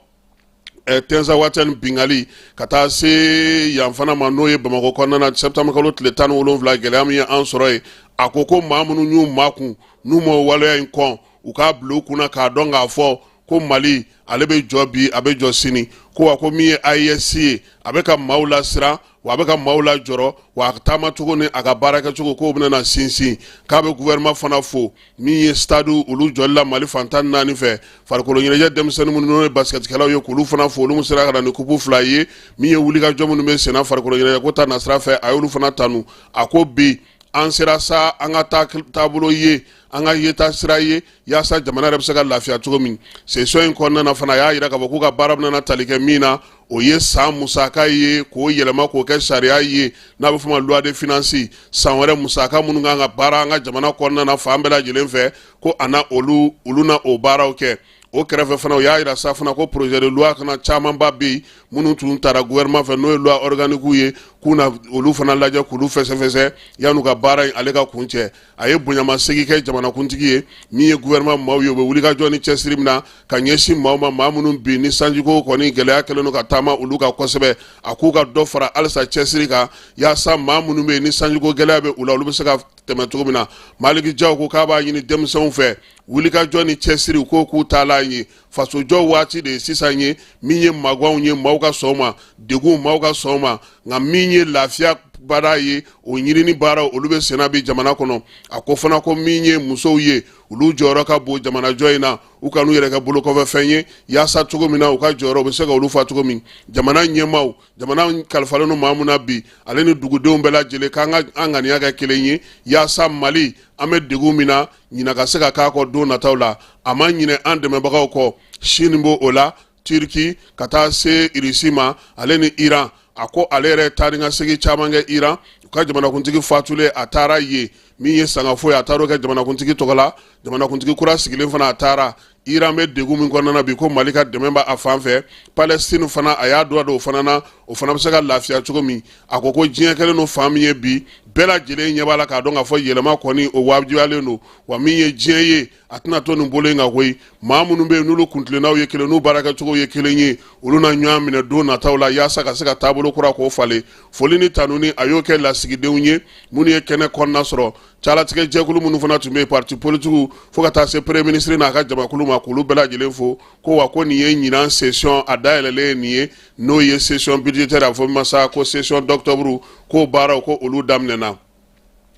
Tɛnzawatɛni binkanni, ka taa se yan fana ma, n'o ye Bamakɔ kɔnɔna na septembre kalo tile 17, gɛlɛya min ye an sɔrɔ yen. A ko ko maa minnu y'u makun, n'u ma waleya in kɔn, u k'a bila u kunna k'a dɔn k'a fɔ ko Mali ale bɛ jɔ bi, a bɛ jɔ sini. Ko wa ko min ye AES ye, a bɛ ka maaw lasiran, wa a bɛ ka maaw lajɔrɔ, wa a taamacogo ni a ka baarakɛcogo k'o bɛna na sinsin. K'a bɛ gouvernement fana fo min ye stade olu jɔli la Mali fan 14 fɛ. Farikolo ɲɛnajɛ denmisɛnnin minnu n'o ye basikɛtikɛlaw ye, k'olu fana fo, olu sera ka na ni kupu 2 ye. Min ye wulikajɔ minnu bɛ senna farikolo ɲɛnajɛ ko ta nasira fɛ, a y'olu fana tanu. A ko bi an sera sa an ka taabolo ye, an ka yeta sira ye, yaasa jamana yɛrɛ bɛ se ka lafiya cogo min. Session in kɔnɔna na fana, a y'a jira k'a fɔ k'u ka baara bɛna tali kɛ min na, o ye san musaka ye, k'o yɛlɛma k'o kɛ sariya ye, n'a bɛ f'o ma loi de finance. San wɛrɛ musaka minnu kan ka baara an ka jamana kɔnɔna na fan bɛɛ lajɛlen fɛ, ko a na olu na o baaraw kɛ. O kɛrɛfɛ fana, u y'a jira sa fana ko projet de loi kana camanba bɛ yen minnu tun taara gouvernement fɛ, n'o ye loi organique ye, k'u na olu fana lajɛ k'olu fɛsɛfɛsɛ yan'u ka baara in ale ka kuncɛ. A ye bonyamasegin kɛ jamanakuntigi ye, min ye gouvernement maaw ye, u bɛ wulikajɔ ni cɛsiri min na ka ɲɛsin maaw ma, maa minnu bi ni sanjiko kɔni gɛlɛya kɛlen don ka taama olu kan kosɛbɛ. A k'u ka dɔ fara halisa cɛsiri kan yaasa maa minnu bɛ yen ni sanjiko gɛlɛya bɛ u la, olu bɛ se ka tɛmɛ cogo min na. Maliki Jaw ko k'a b'a ɲini denmisɛnw fɛ, wulikajɔ ni cɛsiri ko k'u taalan ye fasojɔ waati de ye sisan ye. Min ye magwanw ye, maaw ka sɔn ma, degun maaw ka sɔn ma, nka min ye lafiya baara ye, o ɲinini baara olu bɛ senna bi jamana kɔnɔ. A ko fana ko min ye musow ye, olu jɔyɔrɔ ka bon jamanajɔ in na, u kan'u yɛrɛ kɛ bolokɔfɛfɛn ye, yaasa cogo min na u ka jɔyɔrɔ bɛ se ka olu fa cogo min. Jamana ɲɛmaaw, jamana kalifalen don maa min na bi, ale ni dugudenw bɛɛ lajɛlen, k'an ka an ŋaniya kɛ kelen ye yaasa Mali an bɛ degun min na ɲinɛ ka se ka k'a kɔ don nataw la. A ma ɲinɛ an dɛmɛbagaw kɔ, Chine b'o o la, Turki, ka taa se Irisi ma, ale ni Iran. A ko ale yɛrɛ taa ni ka segin caman kɛ Iran, u ka jamanakuntigi fatulen, a taara yen. Min ye sangafo ye, a taar'o kɛ jamanakuntigi tɔgɔ la. Jamanakuntigi kura sigilen fana, a taara. Iran bɛ degun min kɔnɔna na bi, ko Mali ka dɛmɛ b'a fan fɛ. Palestine fana, a y'a don o fana na, o fana bɛ se ka lafiya cogo min. A ko ko diɲɛ kɛlen don fan min ye bi, bɛɛ lajɛlen ɲɛ b'a la k'a dɔn k'a fɔ yɛlɛma kɔni o wajibiyalen don. Wa min ye diɲɛ ye, a tɛna to nin bolo in kan koyi. Maa minnu bɛ yen n'olu kuntilennaw ye kelen, n'u baarakɛcogo ye kelen ye, olu na ɲɔgɔn minɛ don nataw la yaasa ka se ka taabolo kura k'o falen. Foli ni tanuni, a y'o kɛ lasigidenw ye minnu ye kɛnɛ kɔnɔna sɔrɔ, calatigɛ jɛkulu minnu fana tun bɛ yen, parti politigiw, fo ka taa se premier ministre n'a ka jamakulu ma, k'olu bɛɛ lajɛlen fo. Ko wa ko nin ye ɲinan session a dayɛlɛlen ye nin ye, n'o ye session budgétaire, a fɔ min ma sa ko session d'octobre, k'o baaraw ko olu daminɛna.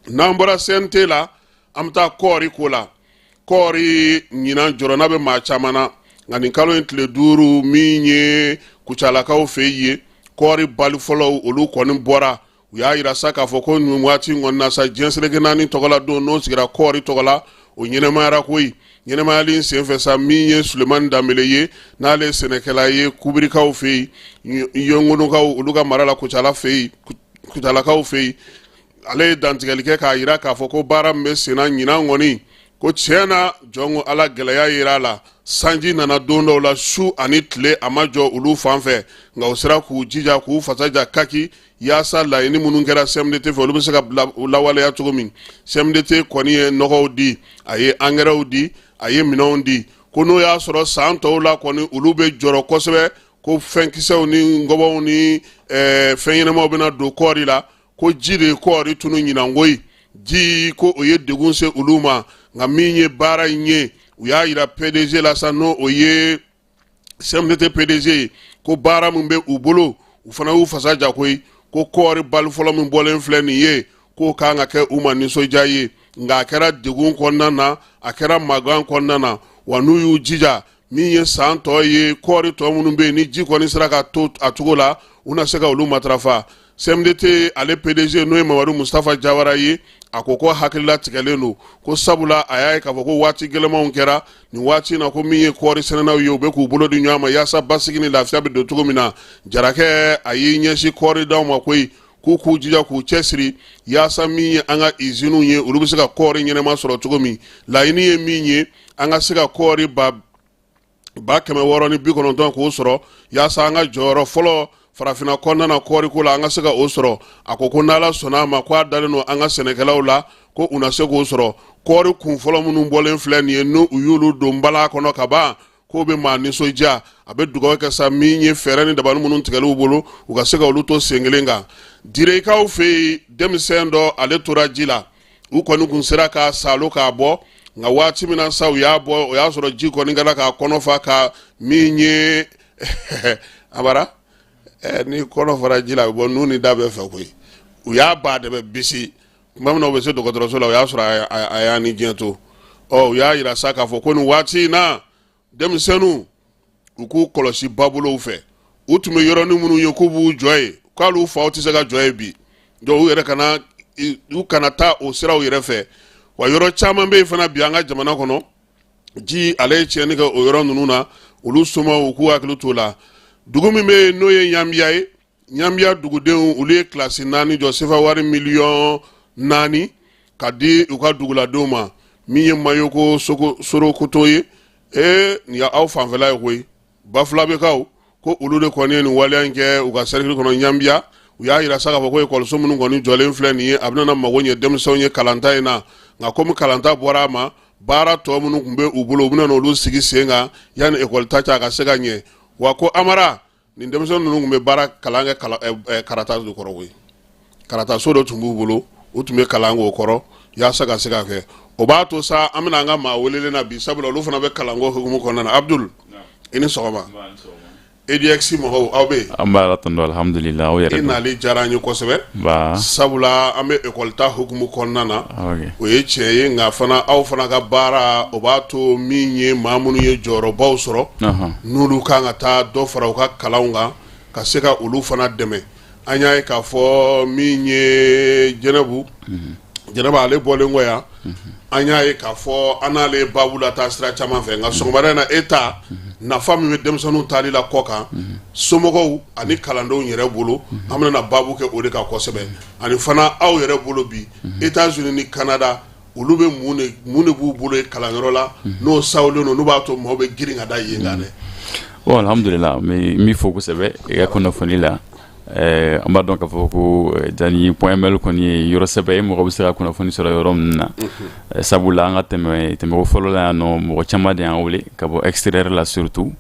N'an bɔra CNT la, an bɛ taa kɔɔri ko la. Kɔɔri ɲinan jɔrɔna bɛ maa caman na, nka nin kalo in tile 5, min ye Kucalakaw fɛ yen, kɔɔri bali fɔlɔw olu kɔni bɔra. U y'a yira sa k'a fɔ ko nin waati in kɔni na sa, diɲɛ seleke naani tɔgɔla don n'o sigira kɔɔri tɔgɔ la, o ɲɛnɛmayara koyi. Ɲɛnɛmayali in senfɛ sa, min ye Sulemani Danbele ye, n'ale ye sɛnɛkɛla ye Kubirikaw fɛ yen, Yongonokaw olu ka mara la, Kucala fɛ yen, Kucalakaw fɛ yen, ale ye dantigɛli kɛ k'a yira k'a fɔ ko baara min bɛ senna ɲinan kɔni, ko tiɲɛ na, jɔn ko Ala, gɛlɛya yera a la. Sanji nana don dɔw la su ani tile, a ma jɔ olu fan fɛ, nka u sera k'u jija k'u fasa ja kaki yaasa laɲini minnu kɛra CMDT fɛ, olu bɛ se ka lawaleya cogo min. CMDT kɔni ye nɔgɔw di, a ye angɛrɛw di, a ye minɛnw di, ko n'o y'a sɔrɔ san tɔw la kɔni olu bɛ jɔrɔ kosɛbɛ ko fɛnkisɛw ni ngɔbɔw ni fɛn ɲɛnamaw bɛna don kɔɔri la, ko ji de ye kɔɔri tunu ɲinan koyi. Ji ko o ye degun se olu ma, nka min ye baara in ye, u y'a yira PDG la sa, n'o o ye CMDT PDG ye, ko baara min bɛ u bolo, u fana y'u fasa ja koyi, ko kɔɔri bali fɔlɔ min bɔlen filɛ nin ye, k'o kan ka kɛ u ma nisɔndiya ye. Nka a kɛra degun kɔnɔna na, a kɛra magan kɔnɔna na, wa n'u y'u jija, min ye san tɔ ye, kɔɔri tɔ minnu bɛ yen, ni ji kɔni sera ka to a cogo la, u na se ka olu matarafa. CMDT ale PDG, n'o ye Mamadu Mustafa Jawara ye, a ko ko hakilila tigɛlen don, ko sabula a y'a ye k'a fɔ ko waati gɛlɛmanw kɛra nin waati in na, ko min ye kɔɔri sɛnɛnaw ye, u bɛ k'u bolo di ɲɔgɔn ma yaasa basigi ni lafiya bɛ don cogo min na. Jarakɛ a y'i ɲɛsin kɔɔridaw ma koyi, k'u k'u jija k'u cɛsiri yaasa min ye an ka iziniw ye, olu bɛ se ka kɔɔri ɲɛnama sɔrɔ cogo min. Laɲini ye min ye, an ka se ka kɔɔri 690,000 k'o sɔrɔ yaasa an ka jɔyɔrɔ fɔlɔ farafinna kɔnɔna na kɔɔriko la, an ka se ka o sɔrɔ. A ko ko n'Ala sɔnna a ma, ko a dalen don an ka sɛnɛkɛlaw la ko u na se k'o sɔrɔ. Kɔɔri kun fɔlɔ minnu bɔlen filɛ nin ye, n'u y'olu don bala kɔnɔ ka ban, k'o bɛ maa nisɔndiya. A bɛ dugawu kɛ sa, min ye fɛɛrɛ ni dabali minnu tigɛliw bolo, u ka se ka olu to sen kelen kan. Direkaw fɛ yen, denmisɛn dɔ ale tora ji la. U kɔni kun sera k'a salo k'a bɔ, nka waati min na sa u y'a bɔ, o y'a sɔrɔ ji kɔni kɛra k'a kɔnɔ fa. Ka min ye abara, ni kɔnɔ fara ji la, a bɛ bɔ nun ni da bɛɛ fɛ koyi. U y'a ba de bɛ bisi tuma min na u bɛ se dɔgɔtɔrɔso la, o y'a sɔrɔ a y'a ni diɲɛ to. Ɔ, u y'a yira sa k'a fɔ ko nin waati in na, denmisɛnninw u k'u kɔlɔsi babolow fɛ. U tun bɛ yɔrɔnin minnu ye k'u b'u jɔ yen, k'olu faw tɛ se ka jɔ yen bi, donc u yɛrɛ kana u kana taa o siraw yɛrɛ fɛ. Wa yɔrɔ caman bɛ yen fana bi an ka jamana kɔnɔ, ji ale ye tiɲɛni kɛ o yɔrɔ ninnu na, olu somaw u k'u hakili t'o la. Dugu min bɛ yen n'o ye Ɲanbiya ye, Ɲanbiya dugudenw olu ye kilasi 4 jɔ, sefa wari miliyɔn 4 ka di u ka duguladenw ma. Min ye Mayoko Sorokoto ye, ee, nin y'aw fanfɛla ye koyi, Bafulabekaw ko olu de kɔni ye nin waleya in kɛ u ka sɛrikili kɔnɔ Ɲanbiya. U y'a yira sa k'a fɔ ko ekɔliso minnu kɔni jɔlen filɛ nin ye, a bɛna mago ɲɛ denmisɛnw ye kalanta in na, nka komi kalanta bɔra a ma, baara tɔ minnu tun bɛ u bolo, u bɛna olu sigi sen kan yanni ekɔli ta cɛ a ka se ka ɲɛ. Wa ko Amara, nin denmisɛnnin ninnu tun bɛ baara kalan kɛ karata de kɔrɔ koyi, karataso dɔ tun b'u bolo, u tun bɛ kalan k'o kɔrɔ yaasa ka se ka kɛ. O b'a to sa an bɛna an ka maa welelen na bi, sabula olu fana bɛ kalanko hukumu kɔnɔna na. Abdul, i ni sɔgɔma. EDX mɔgɔw, aw bɛ yen? An b'a la tando, alhamdulillah. Aw yɛrɛ? I nali diyara an ye kosɛbɛ, sabula an bɛ ekɔli ta hukumu kɔnɔna na, o ye tiɲɛ ye, nka fana aw fana ka baara, o b'a to min ye maa minnu ye jɔyɔrɔbaw sɔrɔ, n'olu kan ka taa dɔ fara u ka kalanw kan, ka se ka olu fana dɛmɛ. An y'a ye k'a fɔ min ye Jɛnɛbu, Jɛnɛba ale bɔlen kɔ yan, an y'a ye k'a fɔ an n'ale ye baabu la taa sira caman fɛ. Nka sɔgɔmada in na, e ta nafa min bɛ denmisɛnninw taali la kɔ kan, somɔgɔw ani kalandenw yɛrɛ bolo, an bɛna baabu kɛ o de kan kosɛbɛ. Ani fana aw yɛrɛ bolo bi, États-Unis ni Canada, olu bɛ mun de b'u bolo kalanyɔrɔ la n'o sawulen don, n'u b'a to maaw bɛ girin ka da yen kan dɛ? Bon, alhamdulillah, n b'i fo kosɛbɛ i ka kunnafoni la. An b'a dɔn k'a fɔ ko jani.ml kɔni ye yɔrɔ sɛbɛ ye, mɔgɔ bɛ se ka kunnafoni sɔrɔ yɔrɔ min na. Sabula an ka tɛmɛ tɛmɛko fɔlɔ la yan nɔ, mɔgɔ caman de y'an wele ka bɔ extérieur la, surtout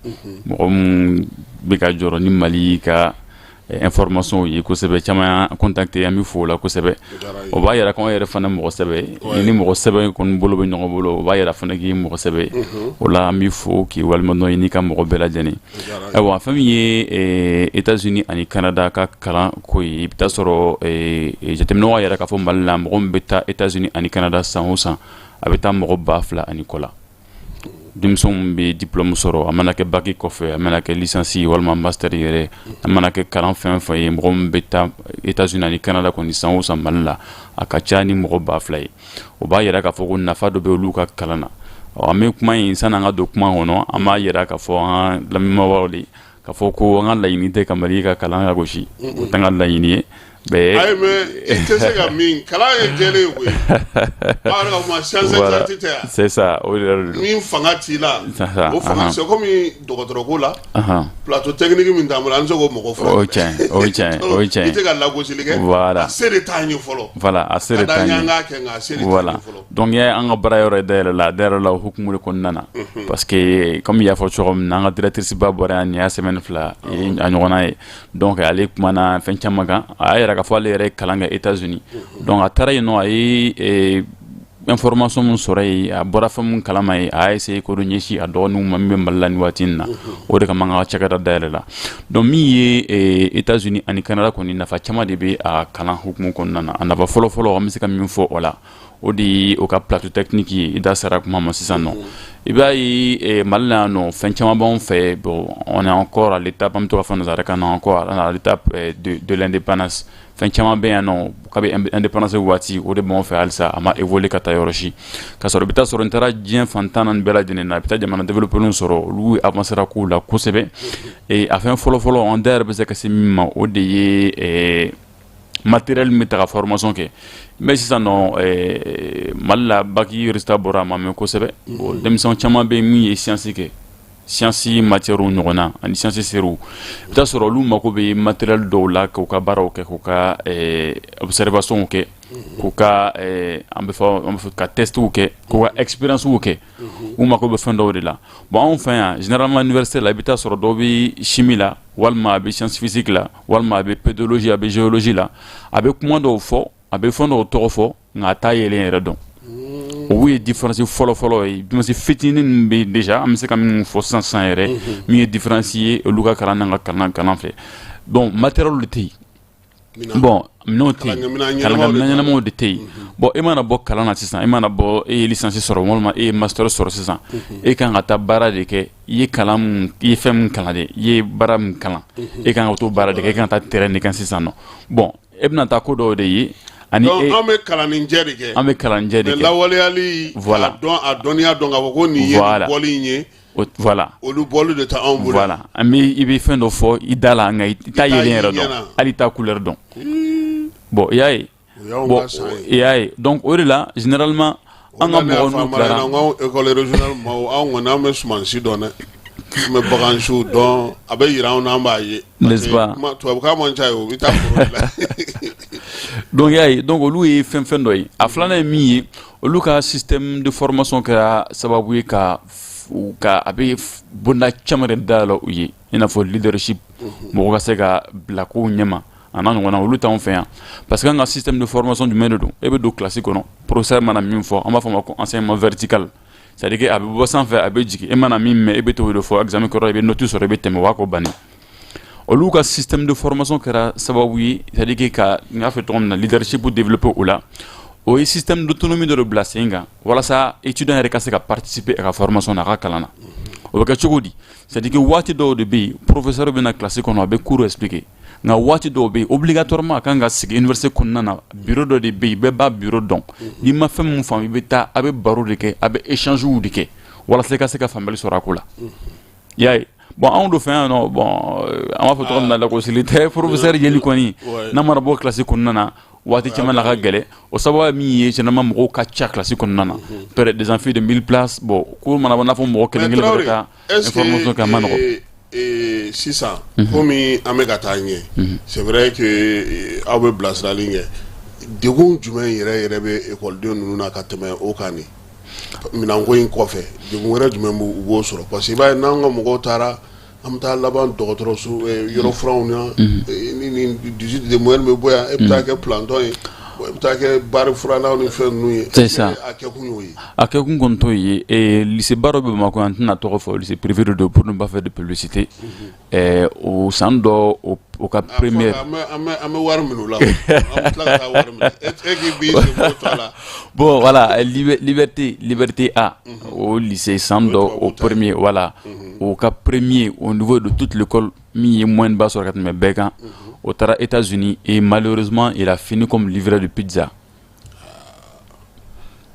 mɔgɔ minnu bɛ ka jɔrɔ ni Mali ka information ye kosɛbɛ. Caman y'an contacter, an bɛ fo o la kosɛbɛ. O b'a yira k'anw yɛrɛ fana mɔgɔ sɛbɛ ye. Ni mɔgɔ sɛbɛ kɔni bolo bɛ ɲɔgɔn bolo, o b'a yira fana k'i ye mɔgɔ sɛbɛ ye. O la an b'i fo k'i waleɲumandɔn, i n'i ka mɔgɔ bɛɛ lajɛlen. Ayiwa, fɛn min ye États-Unis ani Canada ka kalan ko ye, i bɛ taa sɔrɔ jateminɛw y'a yira k'a fɔ Mali la, mɔgɔ min bɛ taa États-Unis ani Canada san o san, a bɛ taa mɔgɔ 2000 ani kɔ la. Denmisɛnw bɛ diplôme sɔrɔ, a mana kɛ bac kɔfɛ, a mana kɛ licence walima master yɛrɛ, a mana kɛ kalan fɛn fɛn ye, mɔgɔ min bɛ taa États-Unis ani Canada kɔni san o san Mali la, a ka ca ni mɔgɔ 2000 ye. O b'a yira k'a fɔ ko nafa dɔ bɛ olu ka kalan na. An bɛ kuma in, sani an ka don kuma kɔnɔ, an b'a yira k'a fɔ an ka lamɛnbagaw de k'a fɔ ko an ka laɲini tɛ ka Mali ka kalan lagosi, o t'an ka laɲini ye. Ayi, mais i tɛ se ka min kalan ye jɛlen ye koyi. Aw yɛrɛ ka kuma science exacte tɛ yan. C'est ça, o de don. Min fanga t'i la, o fanga, c'est comme dɔgɔtɔrɔ ko la, plateau technique min t'an bolo, an tɛ se k'o mɔgɔ furakɛ. O ye tiɲɛ, o ye tiɲɛ, o ye tiɲɛ. I tɛ ka lagosili kɛ. Voilà. A se de t'an ye fɔlɔ. Voilà, a se de t'an ye. An k'a kɛ, nka a se de t'an ye fɔlɔ. Donc an ka baara yɔrɔ dayɛlɛ la, a dayɛlɛ la o hukumu de kɔnɔna na. Parce que comme i y'a fɔ cogo min na, an ka directrice ba bɔra yan nin y'a semaine 2 ye a ɲɔgɔnna ye. Donc ale kumana fɛn caman kan, a y'a yira k'a fɔ ale yɛrɛ ye kalan kɛ États-Unis. Donc a taara yen nɔ, a ye information min sɔrɔ yen, a bɔra fɛn min kalama yen, a y'a essayer k'o de ɲɛsin a dɔgɔninw ma min bɛ Mali la nin waati in na. O de kama an ka cakɛda dayɛlɛ la. Donc min ye États-Unis ani Canada kɔni, nafa caman de bɛ a kalan hukumu kɔnɔna na. A nafa fɔlɔ-fɔlɔ, an bɛ se ka min fɔ o la, o de ye o ka plateau technique ye. I da sera kuma ma sisan nɔ, i b'a ye Mali la yan nɔ, fɛn caman b'anw fɛ. Bon, on est encore à l'étape, an bɛ to ka fɔ nanzarakan na, encore à l'étape de l'indépendance. Fɛn caman bɛ yan nɔ kabi indépendance waati, o de b'anw fɛ halisa, a ma évoluer ka taa yɔrɔ si. Ka sɔrɔ i bɛ taa sɔrɔ n taara diɲɛ fan 14 bɛɛ lajɛlen na, i bɛ taa jamana développé sɔrɔ, olu avancera kow la kosɛbɛ. A fɛn fɔlɔ-fɔlɔ, an da yɛrɛ bɛ se ka se min ma, o de ye matériel min bɛ ta ka formation kɛ. Mais sisan nɔ, Mali la, bac résultat bɔra, a ma mɛn kosɛbɛ. Bon, denmisɛn caman bɛ yen min ye science kɛ, science matière ɲɔgɔn na ani science séries, i bɛ taa sɔrɔ olu mako bɛ matériel dɔw la k'u ka baaraw kɛ, k'u ka observation kɛ, k'u ka an bɛ fɔ ka testw kɛ, k'u ka expérience kɛ. U mako bɛ fɛn dɔw de la. Bon, anw fɛ yan, généralement université la, i bɛ taa sɔrɔ dɔw bɛ chimie la, walima a bɛ science physique la, walima a bɛ pédologie, a bɛ géologie la. A bɛ kuma dɔw fɔ, a bɛ fɛn dɔw tɔgɔ fɔ, nka a t'a yelen yɛrɛ dɔn. O ye différence fɔlɔ-fɔlɔ ye, différence fitinin min bɛ déjà, an bɛ se ka min fɔ sisan sisan yɛrɛ, min ye différence ye olu ka kalan n'an ka kalan fɛ. Donc matériel de tɛ yen. Bon, minɛnw tɛ yen, kalanminɛn ɲɛnamaw de tɛ yen. Bon, e mana bɔ kalan na sisan, e mana bɔ, e ye licence sɔrɔ walima e ye master sɔrɔ sisan, e kan ka taa baara de kɛ. I ye kalan mun, i ye fɛn min kalan dɛ, i ye baara min kalan, e kan ka t'o baara de kɛ, e kan ka taa terrain de kan sisan nɔ. Bon, e bɛna taa ko dɔw de ye. Ani an bɛ kalanninjɛ de kɛ. An bɛ kalanjɛ de kɛ. Mais lawaleyali, voilà, dɔn a dɔnniya dɔn k'a fɔ ko nin ye nin bɔli in ye. Voilà. Olu bɔli de tɛ anw bolo. Voilà, an bɛ, i bɛ fɛn dɔ fɔ i da la, nka i t'a yelen yɛrɛ dɔn, hali i t'a couleur dɔn. Bon, i y'a ye. Bon, i y'a ye. Donc o de la, généralement, an ka mɔgɔ n'u tilara. An ka école régionale maaw, anw kɔni, an bɛ sumansi dɔn dɛ, an bɛ bagansiw dɔn, a bɛ yira anw na, an b'a ye. N'est-ce pas? Tubabukan man ca ye, o bɛ taa foro de la. Donc i y'a ye, donc olu ye fɛn fɛn dɔ ye. A filanan ye min ye, olu ka système de formation kɛra sababu ye ka a bɛ bonda caman de dayɛlɛ u ye, i n'a fɔ leadership, mɔgɔ ka se ka bila kow ɲɛma, a n'a ɲɔgɔnna. Olu t'anw fɛ yan, parce que an ka système de formation jumɛn de don? E bɛ don classe kɔnɔ, professeur mana min fɔ, an b'a fɔ o ma ko enseignement vertical, c'est à dire que a bɛ bɔ sanfɛ, a bɛ jigin. E mana min mɛn, e bɛ t'o de fɔ examen kɔrɔ, i bɛ note sɔrɔ, i bɛ tɛmɛ, o b'a ko bannen. Olu ka système de formation kɛra sababu ye, c'est à dire que ka, n y'a fɔ cogo min na, leadership développer o la. O ye système d'autonomie dɔ de bila sen kan walasa étudiant yɛrɛ ka se ka participer a ka formation na, a ka kalan na. O bɛ kɛ cogo di? C'est à dire que waati dɔw de bɛ yen, professeur bɛ na classe kɔnɔ, a bɛ cours expliquer, nka waati dɔw bɛ yen, obligatoirement a kan ka sigi université kɔnɔna na, bureau dɔ de bɛ yen, bɛɛ b'a bureau dɔn. N'i ma fɛn min faamu, i bɛ taa, a bɛ baro de kɛ, a bɛ échange de kɛ walasa i ka se ka faamuyali sɔrɔ a ko la. I y'a ye. Bon, anw do fɛ yan nɔ, bon, an b'a fɔ cogo min na, lagosili tɛ, professeur yeli kɔni, n'a mana bɔ classe kɔnɔna na, waati caman la ka gɛlɛn. O sababu ye min ye, généralement mɔgɔw ka ca classe kɔnɔna na, près des amphis de 1000 places. Bon, ko mana bɔ n'a fɔ mɔgɔ kelen kelen bɛ taa information kɛ, a ma nɔgɔn. Sisan komi an bɛ ka taa ɲɛ, c'est vrai que aw bɛ bilasirali kɛ, degun jumɛn yɛrɛ yɛrɛ bɛ ekɔliden ninnu na ka tɛmɛ o kan? Nin minɛnko in kɔfɛ, degun wɛrɛ jumɛn b'u b'o sɔrɔ? Parce que i b'a ye, n'an ka mɔgɔw taara, an bɛ taa laban dɔgɔtɔrɔso yɔrɔ furanw na, ni 18 de moyenne bɛ bɔ yan, e bɛ taa kɛ planton ye. Bon, i bɛ taa kɛ bari furannaw ni fɛn ninnu ye. C'est ça. A kɛkun y'o ye. A kɛkun kɔni t'o ye. Lycée ba dɔ bɛ Bamakɔ yan, n tɛna tɔgɔ fɔ, lycée privé de don, pour ne pas faire de publicité. O san dɔ, o ka première An bɛ wari minɛ o la, an bɛ tila ka taa wari minɛ, e k'i b'i sen bɔ to a la. Bon, voilà, Liberté A, au lycée san dɔ, au premier, voilà, o ka premier au niveau de toute l'école, min ye moyenne ba sɔrɔ ka tɛmɛ bɛɛ kan, o taara États-Unis et malheureusement il a fini comme livreur de pizza.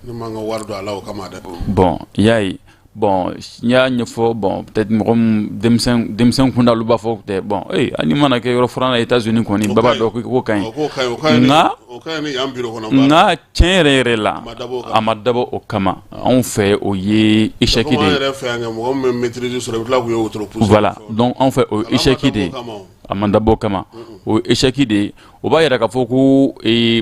Ne man ka wari don a la o kama dɛ. Bon, i y'a ye, bon, n y'a ɲɛfɔ, bon, peut-être mɔgɔ min denmisɛn kunda, olu b'a fɔ tɛ, bon, hali mana kɛ yɔrɔ furan na États-Unis kɔni, bɛɛ b'a dɔn k'o ka ɲi. O k'o ka ɲi, o ka ɲi. Nka o ka ɲi ni yan bureau kɔnɔ baara. Nka tiɲɛ yɛrɛ yɛrɛ la, A ma dabɔ o kama. A ma dabɔ o kama. Anw fɛ, o ye échec de Komi an ye. yɛrɛ fɛ yan kɛ, mɔgɔ min bɛ maîtrise sɔrɔ, i bɛ tila k'u ye wotoro pousser. Voilà, donc anw fɛ, o ye échec de ye. A ma dabɔ o kama, o ye échec de ye. O b'a yira k'a fɔ ko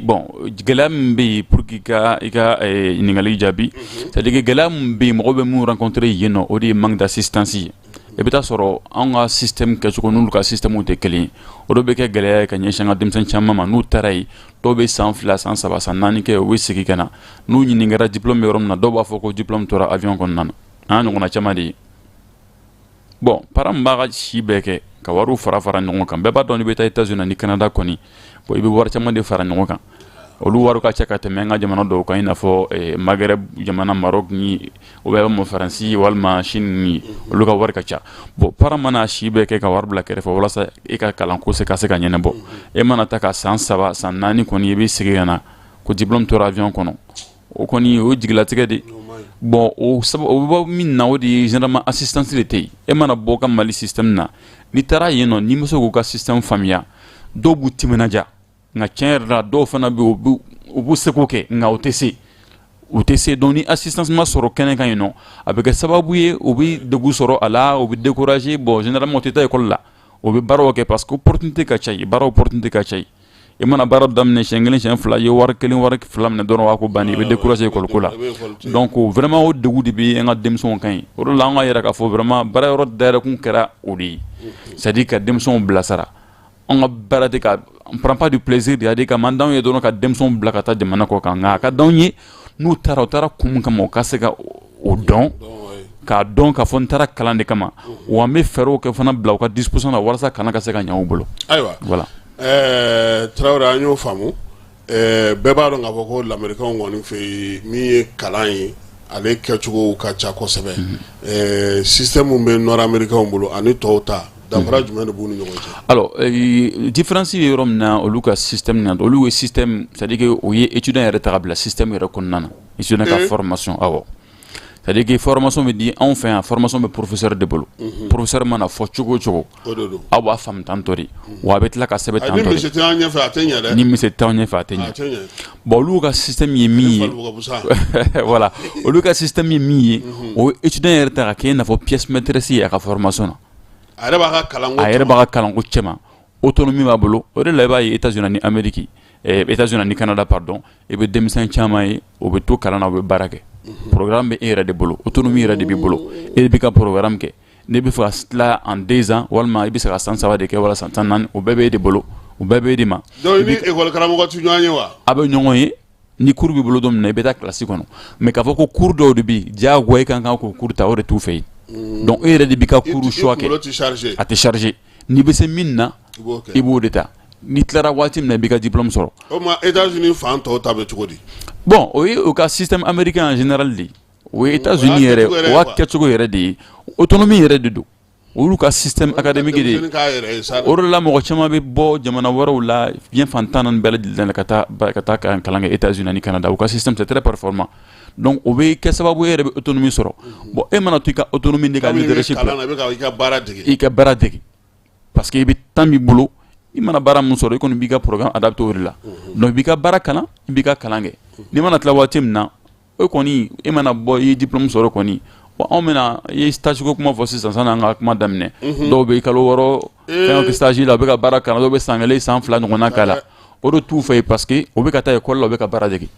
bon, gɛlɛya min bɛ yen, pour que i ka ɲininkali jaabi, c'est à dire que gɛlɛya min bɛ yen, mɔgɔ bɛ mun rencontrer yen nɔ, o de ye manque d'assistance ye. I bɛ taa sɔrɔ anw ka système kɛcogo n'olu ka système tɛ kelen ye. O de bɛ kɛ gɛlɛya ye ka ɲɛsin an ka denmisɛn caman ma. N'u taara yen, dɔw bɛ san 2, san 3, san 4 kɛ, u bɛ segin ka na. N'u ɲininkara diplôme bɛ yɔrɔ min na, dɔw b'a fɔ ko diplôme tora avion kɔnɔna na. An y'a ɲɔgɔnna caman de ye. Bon, parent min b'a ka si bɛɛ kɛ ka wariw fara fara ɲɔgɔn kan, bɛɛ b'a dɔn n'i bɛ taa États-Unis ni Canada kɔni, bon, i bɛ wari caman de fara ɲɔgɔn kan. Olu wari ka ca ka tɛmɛ an ka jamana dɔw kan, i n'a fɔ Maghreb jamana, Maroc ni o bɛ ma Faransi walima Chine ni olu ka wari ka ca. Bon, parent mana si bɛɛ kɛ ka wari bila kɛrɛfɛ walasa e ka kalanko se ka se ka ɲɛnabɔ, e mana ta ka san 3, san 4 kɔni, i bɛ segin ka na ko diplôme tora avion kɔnɔ, o kɔni o ye jigilatigɛ de. Bon, o sababu o bɛ bɔ min na, o de ye généralement assistance de tɛ yen. E mana bɔ ka Mali système na, n'i taara yen nɔ, n'i ma se k'u ka système faamuya, dɔw b'u timinanja. Nka tiɲɛ yɛrɛ la, dɔw fana bɛ yen, u b'u seko kɛ, nka u tɛ se, u tɛ se. Donc ni assistance ma sɔrɔ kɛnɛ kan yen nɔ, a bɛ kɛ sababu ye u bɛ degun sɔrɔ a la, u bɛ décourager. Bon, généralement u tɛ taa école la, u bɛ baaraw kɛ parce que opportunité ka ca yen, baara opportunité ka ca yen. I mana baara daminɛ siɲɛ kelen, siɲɛ fila, i ye wari kelen, wari fila minɛ dɔrɔn, o b'a ko bannen, i bɛ décourager école ko la. Donc vraiment o degun de bɛ an ka denmisɛnw kan yen. O de la an ka yira k'a fɔ vraiment baara yɔrɔ dayɛlɛkun kɛra o de ye, c'est à dire ka denmisɛnw bilasira. An ka baara tɛ ka, on prend pas du plaisir, c'est à dire ka man d'anw ye dɔrɔn ka denmisɛnw bila ka taa jamana kɔ kan, nka a ka d'anw ye n'u taara, u taara kun min kama, u ka se ka o dɔn, k'a dɔn k'a fɔ n taara kalan de kama. Wa an bɛ fɛɛrɛw kɛ fana bila u ka disposition na walasa kalan ka se ka ɲɛ u bolo. Ayiwa. Voilà. Tarawele, an y'o faamu. Bɛɛ b'a dɔn k'a fɔ ko lamɛrikaw kɔni fɛ yen, min ye kalan ye, ale kɛcogo ka ca kosɛbɛ. Système min bɛ nord américains bolo ani tɔw ta, danfara jumɛn de b'u ni ɲɔgɔn cɛ? Alors, différence bɛ yɔrɔ min na, olu ka système na, olu ye système, c'est à dire que o ye étudiant yɛrɛ ta ka bila système yɛrɛ kɔnɔna na, étudiant ka formation, awɔ. C'est à dire que formation bɛ di anw fɛ yan, formation bɛ professeur de bolo. Professeur mana fɔ cogo o cogo, O de don. Aw b'a faamu tantɔ de, wa a bɛ tila ka sɛbɛn Ni tantɔ de. Misi tɛ an ɲɛfɛ, a tɛ ɲɛ dɛ. Ni misi t'anw ɲɛfɛ, a tɛ A ɲɛ. tɛ ɲɛ. Bon, olu ka système ye min ye, voilà, olu ka système ye min ye, o ye étudiant yɛrɛ ta ka kɛ i n'a fɔ pièce maîtresse ye a ka formation na. A yɛrɛ b'a ka kalanko. A yɛrɛ b'a ka kalanko cɛma, autonomie b'a bolo. O de la i b'a ye États-Unis ni Amérique, États-Unis ni Canada, pardon, i bɛ denmisɛn caman ye, o bɛ to kalan na, u bɛ baara kɛ. Programme bɛ e yɛrɛ de bolo, autonomie yɛrɛ de b'i bolo, e de b'i ka programme kɛ. N'i bɛ fɛ ka tila en 2 ans, walima i bɛ se ka san 3 de kɛ, wala san 14, o bɛɛ bɛ e de bolo, o bɛɛ bɛ e de ma. Donc ni école karamɔgɔ tɛ ɲɔgɔn ye wa? A bɛ ɲɔgɔn ye. Ni cours b'i bolo don min na, i bɛ taa classe kɔnɔ. Mais k'a fɔ ko cours dɔw de bɛ yen, diyagoya i kan k'o cours ta, o de t'u fɛ yen. Donc e yɛrɛ de b'i ka cours choix kɛ. I kunkolo tɛ chargé. A tɛ chargé. N'i bɛ se min na, I b'o kɛ. i b'o de ta. N'i tilara waati min na, i b'i ka diplôme sɔrɔ. O tuma États-Unis fan tɔw ta bɛ cogo di? Bon, o ye u ka système américain en général de ye. O ye États-Unis yɛrɛ, kɛcogo yɛrɛ o ye y'a quoi. kɛcogo yɛrɛ de ye, autonomie yɛrɛ de don. Olu ka système académique de ye. Denmisɛnnin k'a yɛrɛ ye sa. O de la mɔgɔ caman bɛ bɔ jamana wɛrɛw la, diɲɛ fan 14 bɛɛ lajɛlen na, ka taa kalan kɛ États-Unis ani Canada. U ka système, c'est très performant. Donc o bɛ kɛ sababu ye, e yɛrɛ bɛ autonomie sɔrɔ. Bon, e mana to i ka autonomie de ka Kabini i bɛ leadership kalan na, i bɛ ka i ka baara dege. I ka baara dege, parce que i bɛ temps b'i bolo, i mana baara min sɔrɔ, i kɔni b'i ka programme adapté o de la. Donc i b'i ka baara kalan, i b'i ka kalan kɛ. N'i mana tila waati min na, e kɔni, e mana bɔ, i ye diplôme sɔrɔ kɔni, bon, anw bɛna, i ye stage ko kuma fɔ sisan, sanni an ka kuma daminɛ. Dɔw bɛ kalo 6 fɛn kɛ stage la, u bɛ ka baara kalan, dɔw bɛ san kelen, san 2 ɲɔgɔnna k'a la. O de t'u fɛ yen, parce que u bɛ ka taa école la, u bɛ ka baara dege.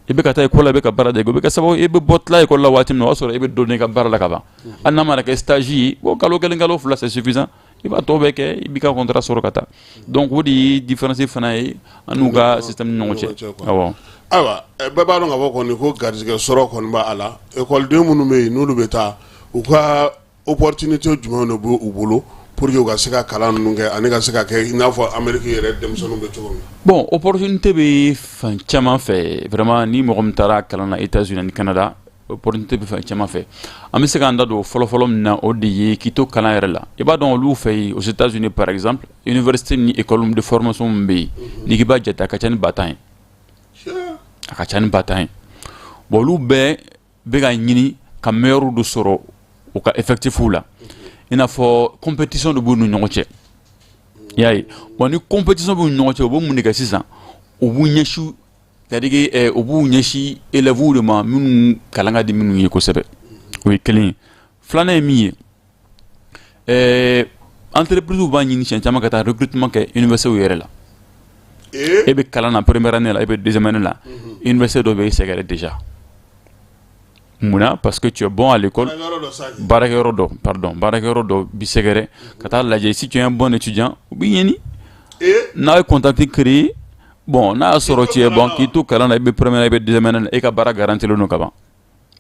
I bɛ ka taa école la, i bɛ ka baara dege. O bɛ kɛ sababu ye, e bɛ bɔ tila école la waati min na, o y'a sɔrɔ e bɛ dɔ i ka baara la ka ban. Hali n'a mana kɛ stage ye, bon, kalo kelen, kalo 2, c'est suffisant. I I b'a tɔ bɛɛ kɛ, i b'i ka contrat sɔrɔ ka taa. Donc o de ye différence fana ye an n'u ka système ni ɲɔgɔn cɛ, awɔ. Ayiwa, bɛɛ b'a dɔn k'a fɔ kɔni ko garijɛgɛ sɔrɔ kɔni b'a la. Ekɔliden minnu bɛ yen, n'olu bɛ taa, u ka opportunité jumɛn de b'u bolo pour que u ka se ka kalan ninnu kɛ ani ka se ka kɛ i n'a fɔ Amérique yɛrɛ denmisɛnninw bɛ cogo min? Bon, opportunité bɛ fan caman fɛ vraiment. Ni mɔgɔ min taara kalan na États-Unis ani Canada, opportunité bɛ fan caman fɛ. An bɛ se k'an da don fɔlɔfɔlɔ min na, o de ye k'i to kalan yɛrɛ la. I b'a dɔn, olu fɛ yen, aux États-Unis par exemple, université ni école de formation min bɛ yen, n'i k'i b'a jate, a ka ca ni 10 000 ye, a ka ca ni 10 000 ye. Bon, olu bɛɛ bɛ ka ɲini ka meilleur de sɔrɔ u ka effectif la, i n'a fɔ compétition de b'u ni ɲɔgɔn cɛ, i y'a ye. Bon, ni compétition b'u ni ɲɔgɔn cɛ, u bɛ mun de kɛ sisan? U b'u ɲɛsin, c'est à dire que u b'u ɲɛsin élèves de ma minnu kalan ka di minnu ye kosɛbɛ. O ye kelen ye. Filanan ye min ye, entreprise b'a ɲini siɲɛ caman ka taa recrutement kɛ université yɛrɛ la. E bɛ kalan na première année la, e bɛ deuxième année la, université dɔ bɛ e sɛgɛrɛ déjà. Munna? Parce que tu es bon à l'école. Baarakɛyɔrɔ dɔ, pardon, baarakɛyɔrɔ dɔ b'i sɛgɛrɛ ka taa lajɛ si tu es un bon étudiant, u b'i ɲini n'a ye contact créé. Bon, n'a y'a sɔrɔ tu es bon, k'i to kalan na, i bɛ première, i bɛ deuxième année la, e ka baara garantilen don ka ban,